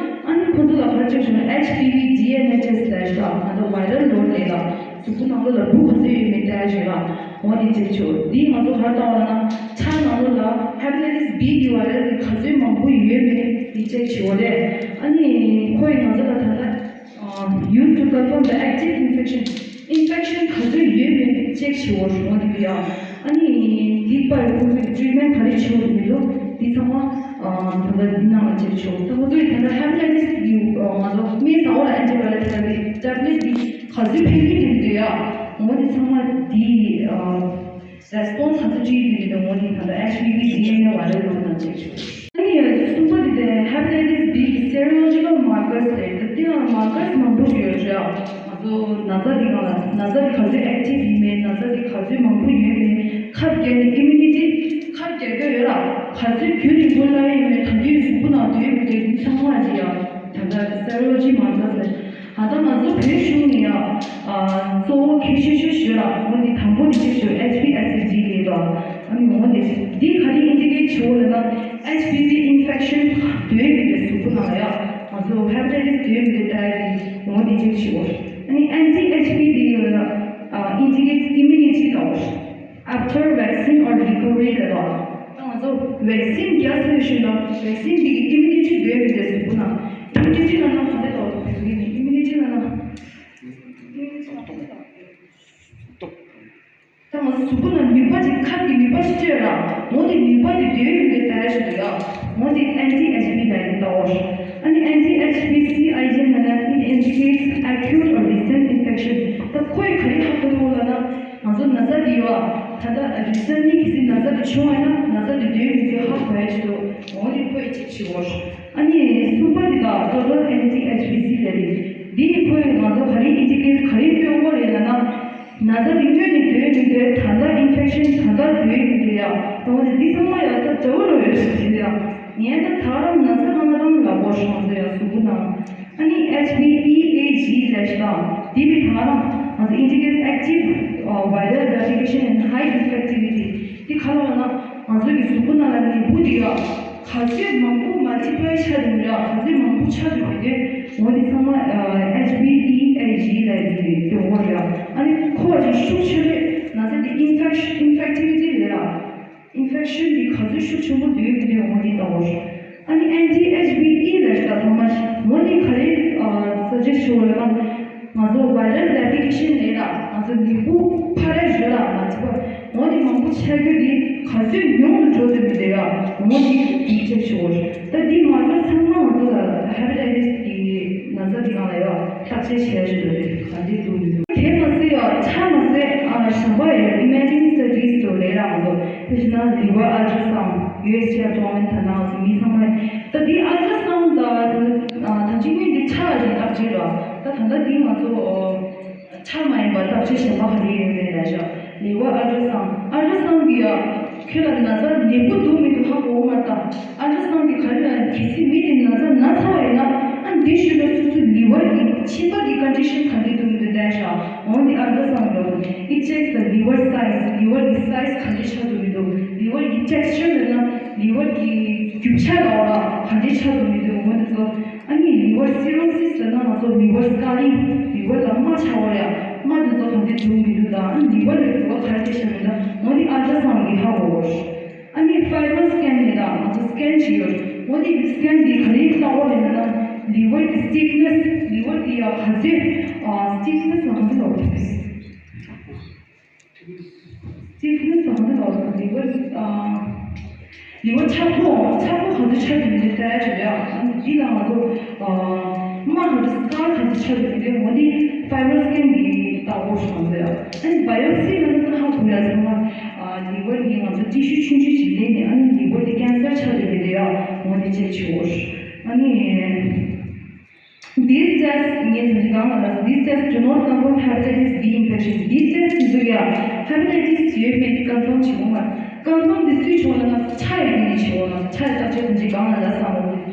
ཨ་ནི་ཁོ་ཚོ་ལ་ག་རེ་ཅེག་བྱེད་ན་H B V D N A test ལ་ཞིག་ང་ཚོ་viral load ལས་ལ་གཟུགས་པོ་ནང་ལོགས་ལ་འབུ་ག་ཚོད་ཡོད་མེད་ལྟ་ཡ་ཞིག་ལ། འོ་དེ་ཅེག་བྱེད་དགོས། འདི་ང་ཚོ་ག་རེ་བཏང་བ་ལབ་ན། ཕྱག་ནང་ལོགས་ལ་ཧེ་པ་ཊའི་ཊི་སི་བྷི་གི་བ་རེལ་གྱི་ག་ཚོད་མང་པོ་ཡོད་མེད་འདི་ཅེག་བྱེད་དགོས་རེད། ཨ་ནི་ཁོས་ང་ཚོ་ལ་ད་ལྟ་use to confirm the active infection, infection ག་ཚོད་ཡོད་མེད་ཅེག་བྱེད་དགོས། འོ་དེ་ཡ། ཨ་ནི་འདི་པར་ཁོ་ཚོས་ཊི་རི་ཊི་མེན་ཊི་ག་རེ་བྱེད་དགོས་མི་འདུག་འདི་ཚང་མ་ད་ལྟ་འདི་ནང་ལ་ཅེག་བྱེད་དགོས། ད་ཁོ་ཚོས་ད་ལྟ་ཧེ་པ་ཊའི་ཊི་སི་བྷི་གི་ང་ཚོ་སྨན་ཟ་འོ་ལ་ཨེན་ཊི་བ་ཡོ་ཊིག་ཟ་བའི་ཊེབ་ལེཊ་འདི་ག་ཚོད་ཕན་གྱི་འདུག་འདི་ཡ། འོ་དེ་ཚང་མ་འདི་རེ་སི་པོན་སི་ག་ཚོད་ཅིག་ཡོད་མེད་འོ་དེ་ད་ལྟ་ཨེཆ་བྷི་བྷི་ཌི་ཨེན་ཨེ་བ་རེལ་ལོ་ན་ཅེག་བྱེད། ཨ་ནི་གསུམ་པ་དེ་དེ་ཧེ་པ་ཊའི་ཊི་སི་བྷི་གི་སེ་རོ་ལོ་ཇི་ཀལ་མར་ཀར་སི་རེད། ད་དེ་ལ་མར་ཀར་སི་མང་པོ་ཡོད་རེད། ང་ཚོ་ན་ཚ་དེ་གང་ལ་ན་ཚ་དེ་ག་ཚོད་ཨེག་ཊིབ་ཡིན་མེད། ན་ཚ་དེ་ག་ཚོད་མང་པོ་ཡོད་མེད། ཁབ་རྒྱག་ནས་ཨིམ་མུ་ནི་ཊི་ཁབ་རྒྱག་གི་ཡོད་ལ་ག་ཚོད་རྒྱུན་རིང་པོ་སླེབས་ཡོད་མེད། ད་དུང་གཟུགས་པོ་ནང་སྡོད་ཡོད་མེད། དེ་ཚང་མ་རེད་ཡ། ད་ལྟ་སེ་རོ་ལོ་ཇི་མར་ཀར་སི་རེད། ད་ལྟ་ང་ཚོ་བོད་གཞུང་ནས་ཡང་གཙོ་བོ་གལ་ཆེ་ཤོས་ཞུ་ལ་འོ་འདི་དང་པོ་འདི་ཅིག་ཞུ། ཨེཆ་བྷི་ཨེ་སི་ཌི་ལབ་པ། ཨ་ནི་འོ་འདི་འདི་ག་རེ་ཨིན་ཌི་ཀེཊ་བྱེད་འོ་ལབ་ན། ཨེཆ་བྷི་བྷི་ཨིན་ཕེག་ཤན་སྡོད་མི་འདུག་གཟུགས་པོ་ནང་ལ་ཡ། ང་ཚོ་ཧེ་པ་ཊའི་ཊི་སི་སྡོད་མི་འདུག་ད་འདི་འོ་འདི་ཅིག་ཞུ། ཨ་ནི་ཨེན་ཊི་ཨེཆ་བྷི་བྷི་ལབ་ན་ཨིན་ཌི་ཀེཊ་ཨིམ་མུ་ནི་ཊི་ལབ། After vaccine or recovery ལབ་པ། ད་ང་ཚོ་བེག་སིན་རྒྱག་ཚར་ཞུས་ན་བེག་སིན་འདི་གི་ཨིམ་མུ་ནི་ཊི་སྡོད་མི་འདུག་གཟུགས་པོ་ནང་། ཨིམ་མུ་ནི་ཊི་ལབ་ན་ག་འདྲ་ལབ་ཨིམ་མུ་ནི་ཊི་ལབ་ན། ད་ང་ཚོ་གཟུགས་པོ་ནང་ནུས་པ་ཅིག་ཁབ་ཀྱི་ནུས་པ་ཞིག་སྤྲད་ར། འོ་དེ་ནུས་པ་དེ་སྡོད་མི་འདུག་ད་ཞུ་དུས་ཡ། འོ་དེ་ཨེན་ཊི་ཨེཆ་བྷི་ལབ་ཡིན་ད་འོ། ཨ་ནི་ཨེན་ཊི་ཨེཆ་བྷི་སི་ཨའི་ཇི་ལབ་ན་it indicates acute or recent infection. ད་ཁོས་ག་རེ་ཧ་གོ་ཡོད་ལབ་ན། ང་ཚོ་ན་ཚ་འདི་ཡོད་ཨ། ད་ལྟ་རི་སེན་ཊི་ལི་གལ་སྲིད་ན་ཚ་འདི་བྱུང་བ་ཡིན་ན་ན་ཚ་འདི་སྡོད་མི་འདུག་ཧ་གོ་ཡ་ཞིག་འདུག་འོ་འདི་ཁོས་ཅེག་བྱེད་དགོས། ཨ་ནི་གསུམ་པ་འདི་དག་ཊོ་ཊལ་ཨེན་ཊི་ཨེཆ་བྷི་སི་ལབ་རེད། འདིས་ཁོས་ང་ཚོ་ག་རེ་ཨིན་ཌི་ཀེཊ་ག་རེ་སྟོན་གོ་རེད་ལབ་ན། ན་ཚ་འདི་སྔོན་ནས་སྡོད་མི་འདུག་ད་ལྟ་ཨིན་ཕེག་ཤན་ད་ལྟ་སྡོད་མི་འདུག་ཡ། འོ་འདི་འདི་ཚང་མ་ཡ་ད་འདྲ་བོ་རུ་ཡོད་ཞིག་རེད་ཡ། ངས་ད་ད་རང་ན་ཚ་རང་རང་ལབ་དགོས་བྱུང་སོང་ཡ་གཟུགས་པོ་ནང་། ཨ་ནི་ཨེཆ་བྷི་ཨི་ཨེ་ཇི་ལབ་ཞིག་དང་དེ་མི་ད་ང་རང་ང་ཚོ་ཨིན་ཌི་ཀེཊ་ཨེག་ཊིབ་བ་རལ་རེབ་ལི་ཀེ་ཤན་ཨེན་ཌི་ཧའི་ཨིན་ཕེག་ཊི་བི་ཊི། དེ་ག་ལ་ལབ་ན་ང་ཚོ་གི་གཟུགས་པོ་ནང་ལ་ནད་འབུ་དེ་ཡ་ག་ཚོད་མང་པོ་མལ་ཊི་པ་ལའི་ཆགས་འདུག་ཡ། ག་ཚོད་མང་པོ་ཆགས་འདུག་མི་དེ་འོ་དེ་ཚང་མ་ཨེཆ་བྷི་ཨི་ཨེ་ཇི་ལབ་དེ་དེ་འོ་ཡ། ཨ་ནི་ཁོ་ཅིག་ཤུགས་ཆེ་བས་ན་ཚ་དེ་ཨིན་ཕེག་ཨིན་ཕེག་ཊི་བི་ཊི་རེད་ལ། ཨིན་ཕེག་ཤན་འདི་ག་ཚོད་ཤུགས་ཆེན་པོ་འདུག་མི་འདུག་འོ་འདི་ལྟ་བུ། ཨ་ནི་ཨེན་ཊི་ཨེཆ་བྷི་ཨི་ལབ་ཞིག་ད་ཐོག་མ་འོ་འདི་ག་རེ་སཱ་ཇེ་སི་ཊི་ཞུ་བ་ལ་ང་ཚོ་བ་རལ་རེབ་ལི་ཀེ་ཤན་ལས་ལ་ང་ཚོ་ནད་འབུ་ཕར་ར་བཞོ་ལ་མ་ཚིག་པ་འོ་འདི་མང་པོ་ཆགས་རྒྱུ་འདི་ག་ཚོད་ཉུང་དུ་འགྲོ་ཐུབ་མི་འདུག་ཡ། འོ་འདི་འདི་ཅེག་ཞུ་བ་ད་འདི་མ་གཏོགས་ཚང་མ་ང་ཚོ་ལ་ཧེ་པ་ཊའི་ཊི་སི་གི་ན་ཚ་འདི་གང་ལ་ཡ་བརྟག་དཔྱད་བྱས་ཞུ་བ་རེད། ག་འདི་འདུག་མི་འདུག་དེ་མ་ཟད་ཡ་ཆ་མ་ཟད་ཨ་གཞན་པ་ཡོད་ཨི་མེ་ཇིང་སི་ཊ་ཌི་སི་ལས་ལ་ང་ཚོ། དེ་བཞིན་ན་ལི་ཝར་ཨལ་ཊ་སའུན་ཌི། ཡུ་ཨེས་ཇི་ཨར་ཏོ་མན་ཐ་ན་ང་ཚོ་མི་ཚང་མ་ད་དེ་ཨལ་ཊ་སའུན་ཌི་ད་ད་ཅི་སྔོན་དེ་ཆ་རེད་བརྟག་དཔྱད་ར། ད་ད་ལྟ་དེ་ང་ཚོ་ཆ་མ་ཡིན་པ་བརྟག་དཔྱད་གཞན་པ་ག་རེ་ཡོད་མེད་ལ་ཤ་ལི་ཝར་ཨལ་ཊ་སའུན་ཌི། ཨལ་ཊ་སའུན་ཌི་གི་ཡ་ཁྱོད་ལ་ན་ཚ་ནད་འབུ་འདུག་མི་འདུག་ཧ་གོ་མ་ད་ཨལ་ཊ་སའུན་ཌི་གི་ག་རེ་ལ་གལ་སྲིད་མི་དེ་ན་ཚ་ན་ཚ་བ་ཡིན་ན་ཨ་འདི་ཤུལ་ལ་སོ་སོའི་ལི་ཝར་གི་མཆིན་པ་གི་ཀོན་ཌི་ཤན་ག་འདྲ་འདུག་མི་འདུག་བལྟས་ཤ། འོ་འདི་ཨལ་ཊ་སའུན་ཌི་ལ་འོ་འདི་ཨིཊ་ཅེག་སི་ལི་ཝར་སའི་ཛི། ལི་ཝར་གི་སའི་ཛི་ག་འདྲ་ཆགས་འདུག་མི་འདུག་ལི་ཝར་གི་ཊེག་སི་ཅར་ལབ་ན་ལི་ཝར་གི་རྒྱུ་ཆ་ལ་འོ་ར་ག་འདྲ་ཆགས་འདུག་མི་འདུག་འོ་འདི་ཚོ། ཨ་ནི་ལི་ཝར་སི་རོ་སིས་ལབ་ན་ང་ཚོ་ལི་ཝར་སི་ཀར་ལིང་། ལི་ཝར་ལ་རྨ་ཆགས་འོ་ར་ཡ། རྨ་འདི་ཚོ་ག་འདྲ་འདུག་མི་འདུག་དང་ཨ་ནི་ལི་ཝར་ལ་རྒྱུ་བ་ག་རེ་ཆགས་མི་འདུག་འོ་འདི་ཨལ་ཊ་སའུན་ཌི་གིས་ཧ་གོ་འོ། ཨ་ནི་ཕའི་བར་སི་ཀེན་ནས་དང་ང་ཚོ་སི་ཀེན་བྱེད་ཡོད། འོ་དེ་གི་སི་ཀེན་འདི་ག་རེ་ལྟ་བ་རེད་ལབ་ན་ལི་ཝར་གི་སི་ཊིཕ་ནེ་སི། ལི་ཝར་འདི་ཡ་ག་ཚོད་ཨ་སི་ཊིཕ་ནེ་སི་ང་ཚོ་ལབ་ཐུབ་པས། སི་ཊིཕ་ནེ་སི་ང་ཚོ་ལབ་ཐུབ་ལི་ཝར་ཨ་ལི་ཝར་ཆག་སྒོ་ཆག་སྒོ་ག་ཚོད་ཆགས་ཀྱི་མི་འདུག་ལྟ་ཡ་ཆེད་དུ་ཡ། ཨ་ནི་འདི་ལ་ང་ཚོ་ཨ་རྨ་ག་ཚོད་སི་ཀར་ག་ཚོད་ཆགས་ཀྱི་མི་འདུག་འོ་འདི་ཕའི་བར་སི་ཀེན་གི་ལྟ་བ་ཞིག་ང་ཚོ་ཡ། ཨ་ནི་བ་ཡོབ་སི་ལབ་ན་ཧ་གོ་ཡ་ཚང་མ། ལི་ཝར་གྱི་ང་ཚོ་ཊི་ཤུ་ཆུང་ཆུང་ཞིག་ལེན་ནས་ཨ་ནི་ལི་ཝར་དེ་ཀེན་སར་ཆགས་ཀྱི་རེད་དེ་ཡ། འོ་དེ་ཅེག་བྱེད་འོ། ཨ་ནི་these tests ངས་ད་ཅི་གང་ལ་ལ་these tests do not confirm hepatitis B infection. These tests འདི་ཚོ་ཡ་ཧེ་པ་ཊའི་ཊི་སི་ཡོད་མེད་དེ་ཀོན་ཕོམ་བྱེད་འོང་མ། ཀོན་ཕོམ་དེ་སུས་བྱེད་འོང་ལབ་ན་ཆ་ཡོད་མཁན་ནས་བྱེད་འོང་ལ། ཆ་ཡོད་ད་ཅི་ད་ཅི་གང་ལ་ལ་བསམ་འོང་།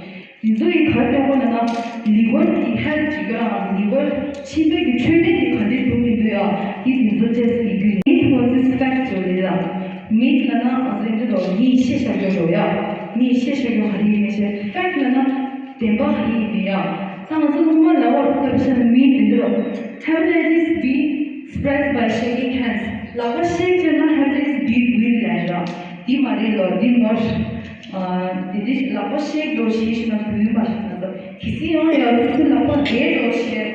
དེ་ཚོ་ཡི་ག་རེ་སྟོན་གོ་ལབ་ན་ལི་ཝར་གྱི་ཧེལ་ཐི་བྱེད་རྒྱུ་རང་ལི་ཝར་མཆིན་པའི་གི་འཕྲོད་བསྟེན་དེ་ག་འདྲས་འགྲོ་གི་འདུག་ཡ། དེ་དེ་ཚོ་ཊེ་སི་ཊི་བྱེད་རྒྱུ། Myth versus fact ལབ་ཡ། Myth ལབ་ན་ང་ཚོ་འདི་ལོ་མིས་བཤད་བཞག་རྒྱུ་རོ་ཡ། མིས་བཤད་བཞག་རྒྱུ་ག་རེ་ཡིན་མིན་བཤད། ཕེག་ལབ་ན་བདེན་པ་ག་རེ་ཡིན་མིན་ཡ། ད་ང་ཚོ་སྔོན་མ་ལ་བར་སྐབས་ཤིག་ལ་མིས་འདི་འདྲ་Hepatitis B spreads by shaking hands. ལག་པ་བཤེགས་བྱས་ན་ཧེ་པ་ཊའི་ཊི་སི་བི་འགོས་ལབ་ར། འདི་མ་རེད་ལོ། འདི་ནོར། ཨ། དེ་འདྲ་ལག་པ་བཤེགས་འགྲོ་ཞེས་ཞུ་ན་འགོས་མ་རེད་ན། གལ་སྲིད་ཡང་ཡང་སོ་སོའི་ལག་པ་བརྡལ་འགྲོ་ཞེས།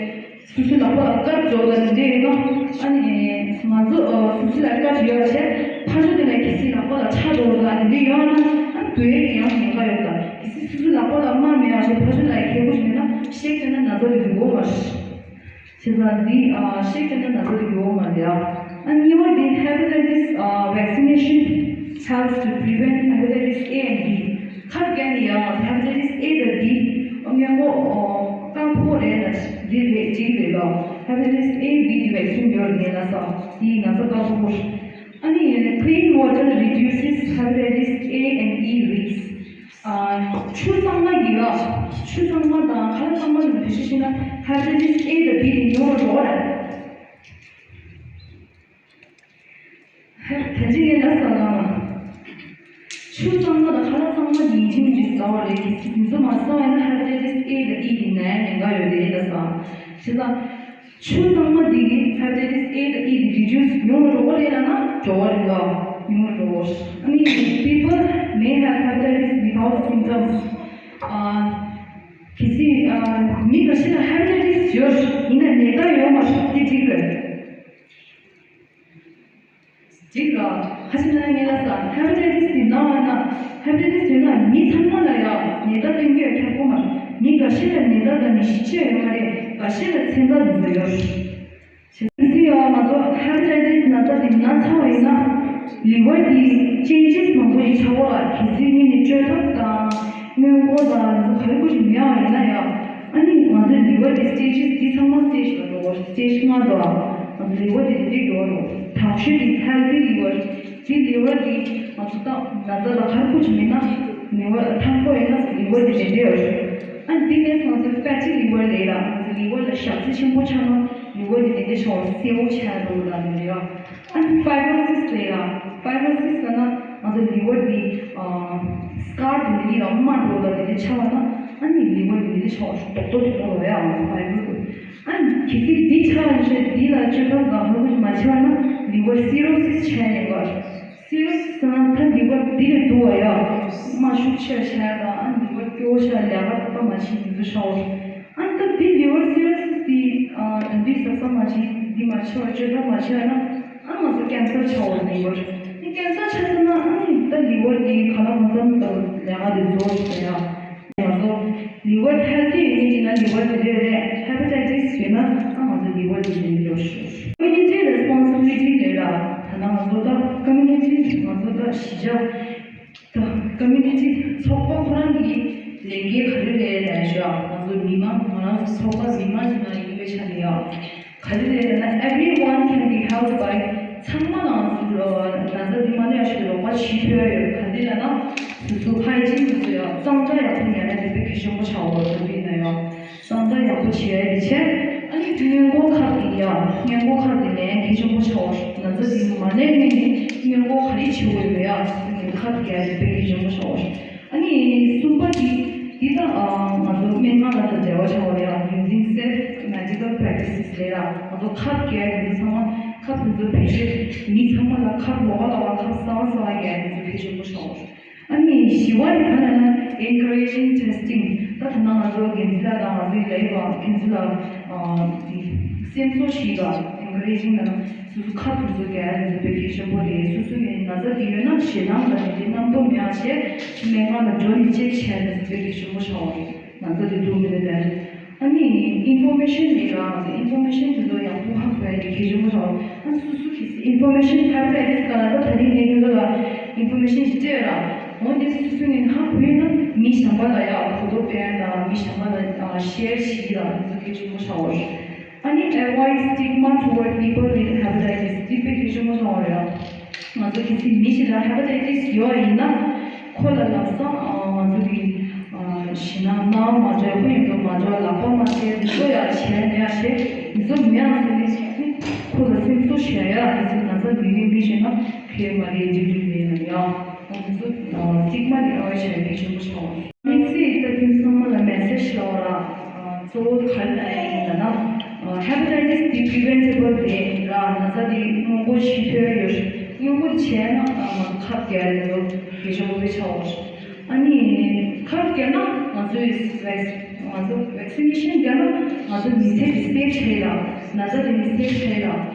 སོ་སོའི་ལག་པ་ལ་སྐད་འགྲོ་ལ་འདི་ཡིན་ན། ཨ་ནི་ང་ཚོ་སོ་སོའི་ལ་སྐད་ཡོད་བྱས་ཕར་ཚུར་དེ་ལ་གལ་སྲིད་ལག་པ་ལ་ཆག་འགྲོ་ལ་འདི་ཡོད་ན། ཨ་འགོས་ཡང་ཉེན་ཁ་ཡོད་ད། གལ་སྲིད་སོ་སོའི་ལག་པ་ལ་རྨ་མེད་བྱས་ཕར་ཚུར་ལ་ཁེ་པོ་ཞིག་མེད་ན་བཤེགས་བྱས་ན་ན་ཚ་འགོས་མ་རེད། བྱས་ཙང་འདི་ཨ་བཤད་རྒྱུ་ན་ན་ཚ་འདི་ཡོད་མ་རེད་ཨ། ཨ་གཉིས་པ་འདི་hepatitis ཨ་vaccination helps to prevent hepatitis A and B. ཁབ་རྒྱག་ནས་ཡང་hepatitis A དང་B སྔོན་འགོག་ཨ་བཀག་ཐུབ་རེད་ལ། འདི་རེད་འགྲིག་རེད་ལ། hepatitis A B འདི་vaccine ཡོད་རེད་ལ་ས། འདི་ན་ཚ་བཀག་ཐུབ་རེད། ཨ་ནི་clean water reduces hepatitis A and E risk. ཨ་ཆུ་གཙང་མ་གི་ཡ། ཆུ་གཙང་མ་དང་ཁ་ལག་གཙང་མ་གི་བེད་སྤྱོད་བྱས་ན་hepatitis A དང་B དེ་ཉུང་རུ་འགྲོ་བ་རེད། ཧེ། ད་ཅི་ངས་ལབ་ས་ལ། ཆུ་གཙང་མ་དང་ཁ་ལག་གཙང་མ་ཡིན་གཅིག་མིན་གཅིག་ཟ་བ་རེད། དེ་ཚོ་མ་ཟ་བ་ཡིན་ན་hepatitis A དང་E གི་ནད་ཉེན་ཁ་ཡོད་རེད་ལབ་ས། བྱས་ཙང་། ཆུ་གཙང་མ་འདི་གིས་hepatitis A དང་E འདི་reduce ཉུང་རུ་འགྲོ་གི་རེད་ལབ་ན་འགྲོ་གི་རེད་ལ། ཉུང་རུ་འགྲོ་གི་རེད། I mean, people may have hepatitis without symptoms. ཨ། གལ་སྲིད་ཨ་མི་འགའ་ཤས་ལ་hepatitis ཡོད་ཡིན་ན་ནད་རྟགས་ཡོད་མ་རེད་དེ་འགྲིག་རེད། འགྲིག་ར། ཁ་ཅིག་ན་ངེད་ལ་ས་hepatitis དེ་ན་བ་ན་hepatitis དེ་ན་མི་ཚང་མ་ལ་ཡང་ནད་རྟགས་སྟོན་གྱི་ཡོད་ཁྱབ་གོ་མ་རེད། མི་འགའ་ཤས་ལ་ནད་རྟགས་དང་ནད་གཞི་ཆེ་ཡོད་མ་རེད། འགའ་ཤས་ལ་མཚན་རྟགས་དེ་ཚོ་ཡོད་རེད། གལ་སྲིད་ཡང་ང་ཚོ་hepatitis ན་ཚ་དེ་ན་ཚ་བ་ཡིན་ན་liver དེ་changes མང་པོ་ཞིག་ཆགས་གོ་ལ། གལ་སྲིད་ངེད་ནི་བཅོས་ཐབས་དང་སྔོན་འགོག་དང་ང་ཚོ་ག་རེ་ཀུ་ཞིག་མི་ཡང་ཡིན་ན་ཡང་། ཨ་ནི་ང་ཚོའི་liver དེ་stages དེ་ཚང་མ་stage ལ་འགྲོ་གོ། stage ལྔ་འགྲོ་ཨ། ང་ཚོ་liver དེ་དེ་འགྲོ་རོ། དང་ཤོས་དེ་healthy liver དེ། liver དེ་ང་ཚོ་ད་ན་ཚ་ལ་ག་རེ་ཀུ་ཞིག་མིན་ན་liver ཐང་པོ་ཡིན་ན་liver དེ་དེ་འདྲ་ཡོད་རེད། ཨ་ནི་དེ་ནས་ང་ཚོ་fatty liver ལས་ལ། ང་ཚོ་liver ལ་ཞག་ཚི་ཆེན་པོ་ཆགས་ན་liver དེ་དེ་འདྲ་ཆགས་སེའུ་ཆགས་འགྲོ་ལ་དེ་འདྲ་ཡོད། ཨ་ནི་fibrosis ལས་ལ། fibrosis ལ་ན་ང་ཚོ་liver དེ་ཨ་scar དེ་འདི་ལ་རྨ་འགྲོ་ལ་དེ་འདྲ་ཆགས་པ་ན། ཨ་ནི་liver དེ་འདི་ཆགས་རྡོག་རྡོག་དེ་འགྲོ་ལ་ཡ། ང་ཚོ་fibrosis། ཨ་ནི་གལ་སྲིད་འདི་ཆགས་ཡོད་ཤེས་འདི་ལ་བཅོས་ཐབས་དང་ཧ་གོ་ཞིག་མ་བྱས་པ་ན་liver cirrhosis ཆགས་ཡོད་པ། cirrhosis ཟེར་ན་ད་liver འདི་ལས་སྡུག་བ་ཡ། རྨ་ཤུགས་ཆེ་ཆགས་དང་ཨ་ནི་liver སྐྱོ་ཆགས་ལས་ཀ་ཏག་ཏག་མ་བྱེད་དེ་ཚོ་ཆགས་པ། ཨ་ནི་ད་འདི་liver cirrhosis འདི་ཨ་འདི་ཟ་ས་མ་བྱེད་འདི་མ་བྱེད་པར་བཅོས་ཐབས་མ་བྱས་ན། ཨ་ང་ཚོ་cancer ཆགས་པ་རེད། liver འདི་cancer ཆགས་སོང་ན་ཨ་ནི་ད་liver འདི་ག་ལ་གང་འཚམ་དང་ལས་ཀ་འདི་རྫོགས་ཤིག་ཡ། ང་ཚོ་liver healthy ཡོད་ཀྱི་ན་liver དེ་འདྲ་རེད། hepatitis ཡོད་ན་ཨ་ང་ཚོ་liver དེ་འདྲ་ཡོད་ཤོག community responsibility ལས་ར། ད་ན་ང་ཚོ་ད་community ང་ཚོ་ད་གཞིས་ཆགས། ད་community ཚོགས་པ་ཁོ་རང་གི་ལས་འགན་ག་རེ་རེད་ལབ་ཤོག་ང་ཚོ་མི་མང་ང་རང་ཚོ་ཚོགས་པ་མི་མང་ཡིན་ན་ཡིན་པའི་ཆ་ནས་ཡ། ག་རེ་རེད་ལབ་ན་everyone can be helped by ཚང་མ་ལ་ང་ཚོ་ལོ་ན་ཚ་འདི་མ་ལོས་ཤིག་རོགས་པ་བྱེད་ཐུབ་ཡ་ཡོད། ག་རེ་ལབ་ན་སོ་སོ་hygiene དེ་ཚོ་ཡ་གཙང་སྦྲ་ཡག་པོ་ཉར་ཡ་དེ་དཔེ་གལ་ཆེན་པོ་ཆགས་འོ། ད་དེ་ཡིན་ན་ཡ། གཙང་སྦྲ་ཡག་པོ་བྱེད་ཡ་ཡིན་ཕྱིར། ཨ་ནི་སྔོན་འགོག་ཁབ་དེ་ཡ། སྔོན་འགོག་ཁབ་དེ་ལས་གལ་ཆེན་པོ་ཆགས་འོ། ན་ཚ་དེ་མ་ལས་སྔོན་ནས་སྔོན་འགོག་ག་རེ་བྱེད་དགོས་ཡོད་ཡ། ཁབ་རྒྱག་ཡ་དེ་དཔེ་གལ་ཆེན་པོ་ཆགས་འོ། ཨ་ནི་གསུམ་པ་དེ་དེ་ད་ང་ཚོ་སྨན་ཁང་ལ་ད་འབྲེལ་བ་ཆགས་འོ་ཡ། using safe medical practices ལས་ལ་ང་ཚོ་ཁབ་རྒྱག་ཡ་དེ་ཚོ་ཚང་མ་ཁབ་དེ་ཚོ་བེད་སྤྱོད་མི་ཚང་མ་ལ་ཁབ་ལོགས་ཀ་ལོགས་ཀ་ཁབ་གསར་པ་གསར་པ་རྒྱག་ཡ་དེ་ཚོ་གལ་ཆེན་པོ་ཆགས་འོ། ཨ་ནི་བཞི་བ་ནི་ག་རེ་ལབ་ན་encouraging testing ད་ད་ལྟ་ང་ཚོ་འགན་འཛིན་ལགས་དང་ང་ཚོའི་ལས་ཀ་འགན་འཛིན་ལགས་ཨ་དེ་སེམས་གསོ་ཞིག་ལ་encouraging ལ་སོ་སོ་ཁ་དེ་ཚོ་རྒྱག་ཡ་དེ་ཚོ་དཔེ་གལ་ཆེན་པོ་རེད། སོ་སོ་ཡི་ན་ཚ་དེ་ཡོད་ན་ཞེད་སྣང་དང་དེ་འདྲའི་རྣམ་རྟོག་མེད་པ་བྱས་སྨན་ཁང་ལ་འགྲོ་ནས་check བྱས་ན་དེ་ཚོ་དཔེ་གལ་ཆེན་པོ་ཆགས་པ་རེད། ང་ཚོ་དེ་འདུག་མི་འདུག་དེ། ཨ་ནི་information ལས་ཀ་ང་ཚོ་information དེ་ཚོ་ཡག་པོ་ཧ་གོ་ཡ་དེ་གལ་ཆེན་པོ་རེད། ཨ་སོ་སོ་གི་information ཧ་གོ་ཡ་དེ་ག་ལ་ད་ད་རིང་ངས་ཁྱོད་ཚོ་ལ་information ཞིག་སྤྲད་ར། འོ་དེ་སོ་སོ་ངས་ཧ་གོ་ཡོད་ན་མི་གཞན་པ་ལ་ཡ་གོ་རྟོགས་སྤེལ་ཡ་དང་མི་གཞན་པ་ལ་share བྱེད་ཡ་དེ་ཚོ་གལ་ཆེན་པོ་ཆགས་པ་རེད། ཨ་ནི་avoid stigma toward people with hepatitis དེ་དཔེ་གལ་ཆེན་པོ་ཆགས་པ་རེད། ང་ཚོ་གལ་སྲིད་མི་ཞིག་ལ་hepatitis ཡོད་ཡིན་ན་ཁོ་ལ་ལམ་སང་ང་ཚོ་གི་ཞེད་སྣང་སྣང་བ་མ་འགྲོ་ཁོ་ཡོད་འགྲོ་མ་འགྲོ་ལག་པ་མ་འཚལ་འདི་ཚོ་ཡ་བྱས་ནས་ཡ་བྱས་འདི་ཚོ་མི་ཡང་ཚོ་ནི་ཁོ་ལ་སེམས་གསོ་བྱས་ཡ་གལ་སྲིད་ན་ཚ་འདི་ནི་མི་ཞིག་ན་ཁེ་མ་རེད་འགྲིག་འགྲིག་མེད་ན་ཡ་ང་ཚོ་stigma དེ་ཨ་བ་བྱས་གལ་ཆེན་པོ་ཆགས་པ་རེད། དམིགས་བསལ་ད་ཁྱོད་ཚང་མ་ལ་message ལབ་ར་གཙོ་བོ་ག་རེ་ལབ་ཡ་ཡིན་ལབ་ན་hepatitis དེ་preventable རེད་ར། ན་ཚ་དེ་སྔོན་འགོག་བྱེད་ཐུབ་ཡ་ཡོད་རེད། སྔོན་འགོག་བྱས་ན་ཁབ་རྒྱག་ཡ་ཡོད་རེད། དགེ་སྦྱོང་དཔེ་ཆ་བོར། ཨ་ནི་ཁབ་རྒྱག་ན་ང་ཚོའི་བེག་ང་ཚོ་བེག་སི་ནེ་ཤན་རྒྱག་ན་ང་ཚོ་མི་ཚེ་དེ་སེབ་བྱས་ལ། ན་ཚ་དེ་ནི་སེབ་བྱས་ལ།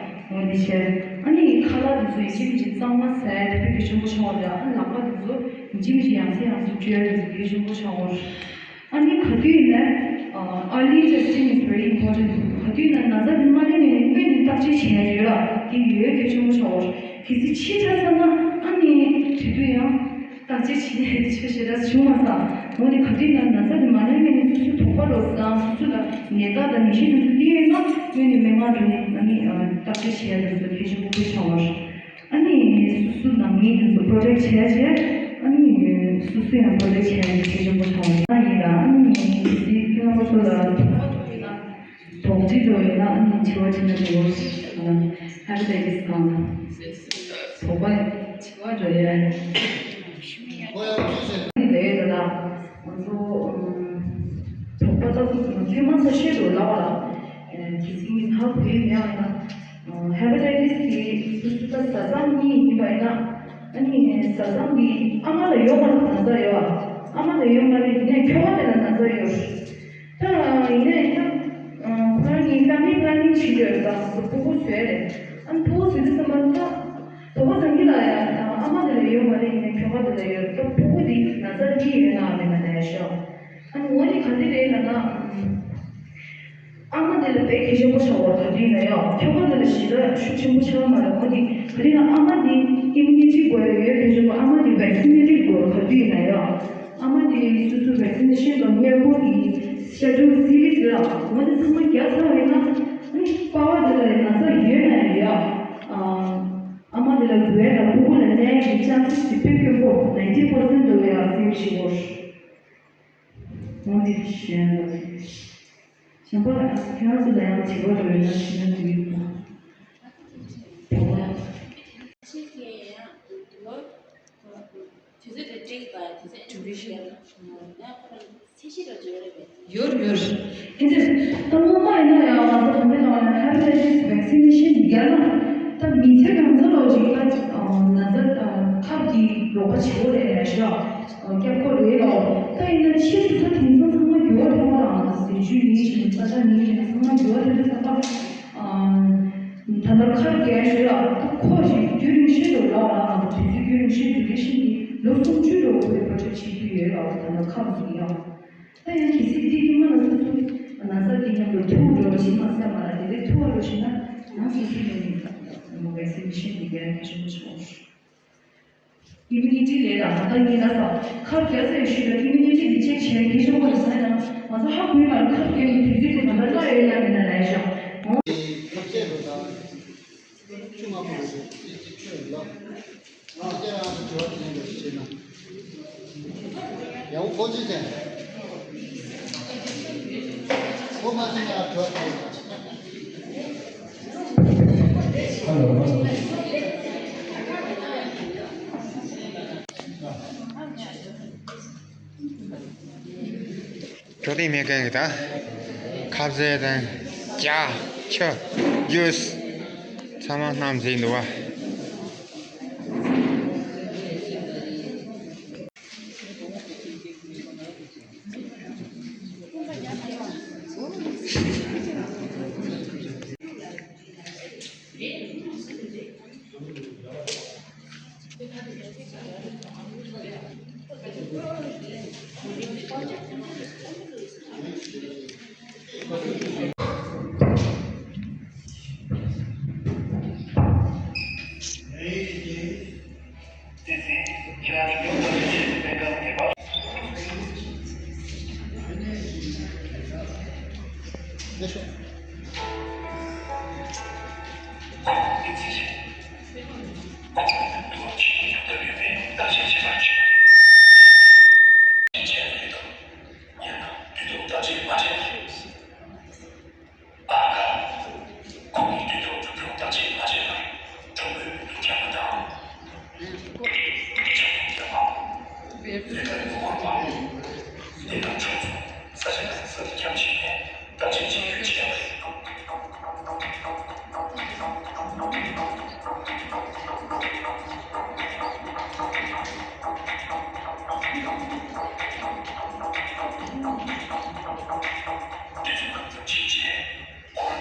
འོ་དེ་བྱས། ཨ་ནི་ཁ་ལག་དེ་ཚོ་ཡིན་གཅིག་མིན་གཅིག་གཙང་མ་ཟ་ཡ་དེ་དཔེ་གལ་ཆེན་པོ་ཆགས་པ་རེད། ཨ་ནི་ལག་པ་དེ་ཚོ་ཡིན་གཅིག་མིན་གཅིག་ཡང་སེ་ཡང་སེ་བཀྲུ་ཡ་དེ་ཚོ་གལ་ཆེན་པོ་ཆགས་པ་རེད། ཨ་ནི་ག་དུས་ཡིན་ན། early testing is very important. ག་དུས་ཡིན་ན་ན་ཚ་དེ་མ་སླེབས་ནས་སྔོན་ནས་བརྟག་དཔྱད་བྱེད་ཡ་ཡོད་ལ། དེ་ཡོད་གལ་ཆེན་པོ་ཆགས་པ་རེད། གལ་སྲིད་ཕྱི་ཆ་ཚ་ན་ཨ་ནི་དེ་དུས་ཡང་བརྟག་དཔྱད་བྱེད་ཡ་དེ་ཆ་ཞེ་དྲག་བྱུང་མ་སོང་། འོ་ནི་ག་དུས་ཡིན་ན་ན་ཚ་དེ་མ་སླེབས་སྔོན་ནས་སོ་སོའི་དོགས་པ་རོ་བཟང་། སོ་སོ་ལ་ནད་རྟགས་དང་ནད་གཞི་དེ་ཚོ་སླེབས་ཡོད་ན་སྔོན་ནས་སྨན་ཁང་འགྲོ་ནས་ཨ་ནི་བརྟག་དཔྱད་བྱེད་ཡ་དེ་ཚོ་གལ་ཆེན་པོ་དཔེ་ཆགས་པ་རེད། ཨ་ནི་སོ་སོ་ནང་མི་དེ་ཚོ་པྲོ་ཊེག་བྱས་བྱས། ཨ་ནི་སོ་སོ་ཡང་པྲོ་ཊེག་བྱས་ནས་གལ་ཆེན་པོ་ཆགས་པ་ཡིན་ལ། ཨ་ནི་དེ་ཚོའི་སྐྱེ་བོ་ཚོ་ལ་དོགས་འདྲི་འདྲ་ཡོད་ན་ཨ་ནི་དྲི་བ་དྲིས་ན་འགྲིག་གོ། ཧེ་པ་ཊའི་ཊི་སི་དང་དོགས་པ་དྲི་བ་འདྲ་ཡོད་ན། ཨ་ནི་ལས་ཡོད་ལ། ང་ཚོ་དོགས་པ་ལྟ་བུ་ཐོན་མ་ཚར་ཤེས་འགྲོ་ལ་བ་ལ། དེ་ཚོའི་ཧ་གོ་ཡོད་མེད་ཡང་ན། ཧེ་པ་ཊའི་ཊི་སི་གི་སོ་སོ་ད་བཟའ་ཚང་གཉིས་ཡིན་པ་ཡིན་ན། ཨ་ནི་བཟའ་ཚང་གི་ཨ་མ་ལ་ཡོད་མ་རེད་ན་ཚ་ཡོད། ཨ་མ་ལ་ཡོད་མ་རེད། ཡིན་ནའི་ཁྱོ་ག་དེ་ལ་ན་ཚ་ཡོད། ད་ཡིན་ནའི་ད་ཁོ་རང་གཉིས་ཕེ་མི་ལི་པི་ལེ་ནིང་བྱེད་ཀྱི་ཡོད་རེད། ད་སྤུ་གུ་བཟོས་རེད། ཨ་ནི་སྤུ་གུ་བཟོས་དུས་ཙམ་པ་ད་དོགས་པ་ཚང་གི་ལ་ཡ། ཨ་མ་དེ་ལ་ཡོད་མ་རེད། ཡིན་ནའི་ཁྱོ་ག་དེ་ལ་ཡོད། ད་སྤུ་གུ་དེ་ན་ཚ་འདི་ཡོད་ན་མེད་ན་ལས་ཤོག་ཨ་ནི་འོ་ནི་ག་འདི་རེད་ལ་ན། ཨ་མ་དེ་ལ་དཔེ་གལ་ཆེན་པོ་ཆགས་པ་ག་དུས་ཡིན་ན་ཡང་ཁྱོ་ག་དེ་ལ་ཞེ་དྲག་ཤུགས་ཆེན་པོ་ཆགས་མ་རེད། འོ་དེ་ག་དུས་ན་ཨ་མ་དེ་ཨིམ་མུ་ནི་ཊི་དགོས་ཡ་ཡོད་གལ་ཆེན་པོ། ཨ་མ་དེ་བེག་སི་ནེ་ཊེཌ་དགོས་ག་དུས་ཡིན་ན་ཡང་། ཨ་མ་དེ་སོ་སོ་བེག་སི་ནེ་ཤན་དང་མཉམ་པོ་དེ་ཤེ་ཌུལ་སི་རི་ལ་འོ་དེ་ཚང་མ་རྒྱག་ཚར་བ་ཡིན་ན། ཨ་ནི་པ་ཕ་དེ་ལ་ན་ཚ་ཡོད་ན་ཡང་། ཨ་མ་དེ་ལ་འགོས་ཡ་དང་སྤུ་གུ་ལ་ན་ཡ་གི་ཆན་སི་དེ་དཔེ་དཀོན་པོ་ནའིན་ཊི་པར་སེན་ཊི་འདྲ་ཡ་སེབ་བྱེད་དགོས། འོ་དེ་གཞན་ལ། གཞན་པ་ཁྱེད་རང་ཚོ་ལ་ཡང་དྲི་བ་རེ་ཡོད་ན་དྲི་ན་འགྲིག་གི་འདུག་དྲི་བ། ཕྱི་རྒྱལ་ཡང་དུ་བ་དུས་ཚོད་དེ་སྤྲད་པ་དུས་ཚོད་ཨིན་ཊར་བིའུ་ཡང་ཁོ་ཚད་གཞི་ར་བརྗོད་རེད་པས། ཡོད་ཡོད། ཧེ་དེ་ད་སྔོན་མ་ཡིན་ན་ཡང་ང་ཚོ་ག་འདྲ་ལབ་ན་ཧེ་པ་ཊའི་ཊི་སི་བེག་སི་ནེ་ཤན་རྒྱག་ན་ད་མི་ཚེ་གང་ཚ་ལོ་ཅིག་ད་ན་ཚ་ཁབ་ཀྱི་རོགས་པ་བྱེད་དགོས་རེད་ཤག་སྐྱབས་ཁོ་རེད་ལ། ད་ཡིན་ན་ཕྱིས་སུ་ད་དེང་སང་ཚང་མ་འགྱུར་བ་ཐེབས་པ་དང་ཟས་བཅུད་ཡིན་ཞིང་ས་ཆ་ཡིན་ཞིང་ཚང་མ་འགྱུར་བ་ཐེབས་པ་ཚང་མ། ད་ལྟ་ཁབ་རྒྱག་ཞོར་ལ་ད་ཁོ་ཞིག་རྒྱུན་རིང་ཤོས་དུ་ལ་ལ་དུས་ཚོད་རྒྱུན་རིང་ཤོས་དུ་ལས་ཤིང་གི་ལོ་སུམ་ཅུ་རོགས་པའི་པྲོ་ཊེག་བྱེད་རྒྱུ་ཡོད་ལ། ད་ལྟ་ཁབ་ཟིག་ཡང་། ད་ཡང་གལ་སྲིད་དེ་གི་མ་ལ་སོ་སོ་ན་ཚ་དེ་མཉམ་དུ་ཐུག་འགྲོ་བ་ཞིག་མ་ཟད་མ་ལ་དེ་ལས་ཐུག་བ་རུ་ཞིག་ན་ཡང་སོ་སོ་ཡིན་ནི་ད་མོ་བའི་སེམས་ཤིན་ཏུ་གལ་ཆེན་པོ་ཆགས། ཨིམ་མུ་ནི་ཊི་ལས་ལ་ད་ལྟ་ངས་ལ་ས་ཁབ་རྒྱག་ཚར་ཤུལ་ལ་ཨིམ་མུ་ནི་ཊི་དེ་ཅེག་བྱས་དེ་ཆོག་པ་རེད་ཟེར་ན་ང་ཚོ་ཧ་གོ་ཡི་མ་རེད། ཁབ་རྒྱག་ནི་དུས་ཚོད་དེ་ད་ལྟ་ལྟ་ཡོད་ཡ་མིན་ན་ལས་ཤག་ཁབ་རྒྱག་རུ་ད། ཆུ་མ་ཕོ་རེད། ཅི་ཅི་ཆུ་ལ། ང་སྐྱེ་རང་དུ་དྲི་བ་དྲིས་ནས་བྱེད་ན། ཡང་ཁོ་ཅི་ཟེར། ཁོ་མ་ཟེར་ན་དྲི་བ་དྲིས་ན། ཧ་ལོ། འཕྲོད་བསྟེན་སྨན་ཁང་གི་ད་ཁ་ཟས་དང་ཇ་ཆུ་ཇུས་ཚང་མ་བསྣམས་ཟིན་འདུག་བ།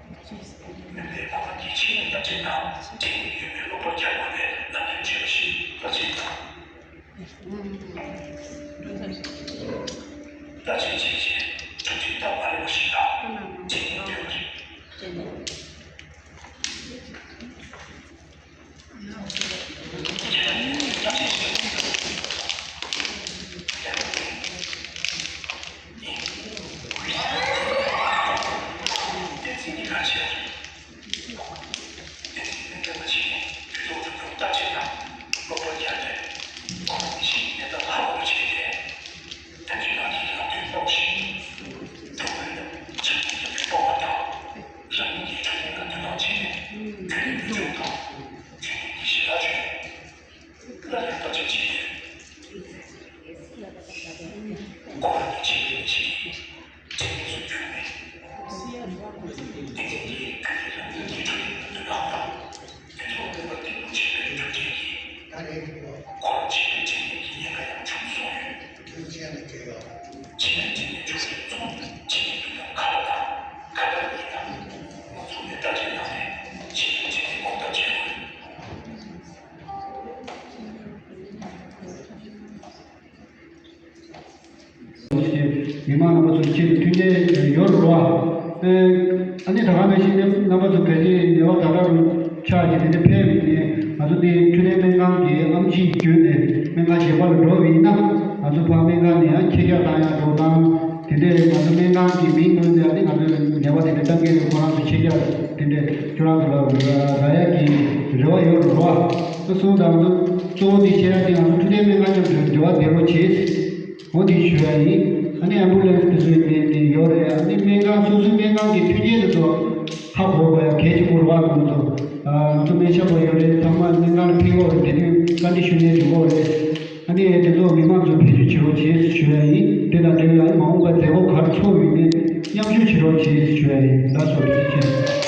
མུན་པའི་ཕ་མ་ཉིད་ཕྱིན་ནས་བརྟག་དཔྱད་དང་། དེ་ཉིད་ཡོད་པའི་ལོག་པར་རྒྱག་པ་ལས་ལམ་ནས་འབྱེད་པ་ཞིག་བརྟག་དཔྱད་དང་། བརྟག་དཔྱད་བྱས་རྗེས་གྲུབ་འབྲས་ལྟ་བ་རིག་པ་ཞིག་དང་། དེ་ཉིད་འདོད་པ་རེད། མི་མང་རྣམ་པ་ཚོ་ཆེད་དུ་མཐུན་འབྲེལ་ཡོད་རེད་བ། ཨ་ནི་ད་ག་ནང་བཞིན་རྣམ་པ་ཚོ་གལ་ཆེའི་ནད་པ་ད་ལྟ་རུ་ཆགས་ཀྱི་དེ་འདྲ་ཕེབས་ཡོད་དེ། ང་ཚོ་འདི་འཕྲོད་བསྟེན་སྨན་ཁང་གི་ཨེམ་ཆི་བརྒྱུད་ནས་སྨན་ཁང་གཞན་པ་ལ་འགྲོ་བ་ཡིན་ན། ང་ཚོ་ཕར་སྨན་ཁང་ནས་ཡང་ཁྱེད་ཅག་བཏང་ཡག་འགྲོ་སྟངས་དེ་འདྲས། ང་ཚོ་སྨན་ཁང་གི་མིང་ངོས་ནས་ཨ་ནི་ང་ཚོའི་ནད་པ་དེ་འདྲས་བཏང་གི་ཡོད། ཁོ་རང་ཚོ་ཁྱེད་ཅག་དེ་འདྲས་ཁྱོད་རང་ཚོ་ལ་རག་ཡག་གི་རེ་བ་ཡོད་རེད་བ། ད་སོང་ཙང་ང་ཚོ་གཙོ་བོ་དེ་བཤད་ཡག་དེ་ང་ཚོ་འཕྲོད་བསྟེན་སྨན་ཁང་མཉམ་དུ་འབྲེལ་བ་བསྡད་རོགས་བྱེད། འོ་དེ་ཞུ་ཡག་ཡིན། ཨ་ནི་ཨེམ་བུ་ལན་སི་དེ་ཚོ་ཡིན་ནི་ཡོད་རེད། ཨ་ནི་སྨན་ཁང་སོ་སོའི་སྨན་ཁང་གི་མཐུན་རྐྱེན་དེ་ཚོ་ཧ་གོ་དགོས་ཡག་གལ་ཆེན་པོ་རེད་བ། ང་ཚོ་ང་ཚོ་སྨན་ཞབས་པ་ཡོད་རེད། ཚང་མ་སྨན་ཁང་ལ་ཕེབས་ཡོད་རེད། དེ་དུས་བཀའ་འདྲི་ཞུ་ནས་འགྲོ་གི་རེད། ཨ་ནི་དེ་ཚོ་མི་མང་ཚོ་བེད་སྤྱོད་བྱེད་རོགས་བྱེད་ཞུ་ཡག་ཡིན། དེ་དང་འབྲེལ་བའི་ཨ་ནི་མ་འོངས་པར་མཛད་སྒོ་ག་རེ་ཚོགས་ཡོད་ནའི་མཉམ་ཞུགས་བྱེད་རོགས་བྱེད་ཞུ་ཡག་ཡིན། ལགས་སོ། ཐུགས་རྗེ་ཆེ།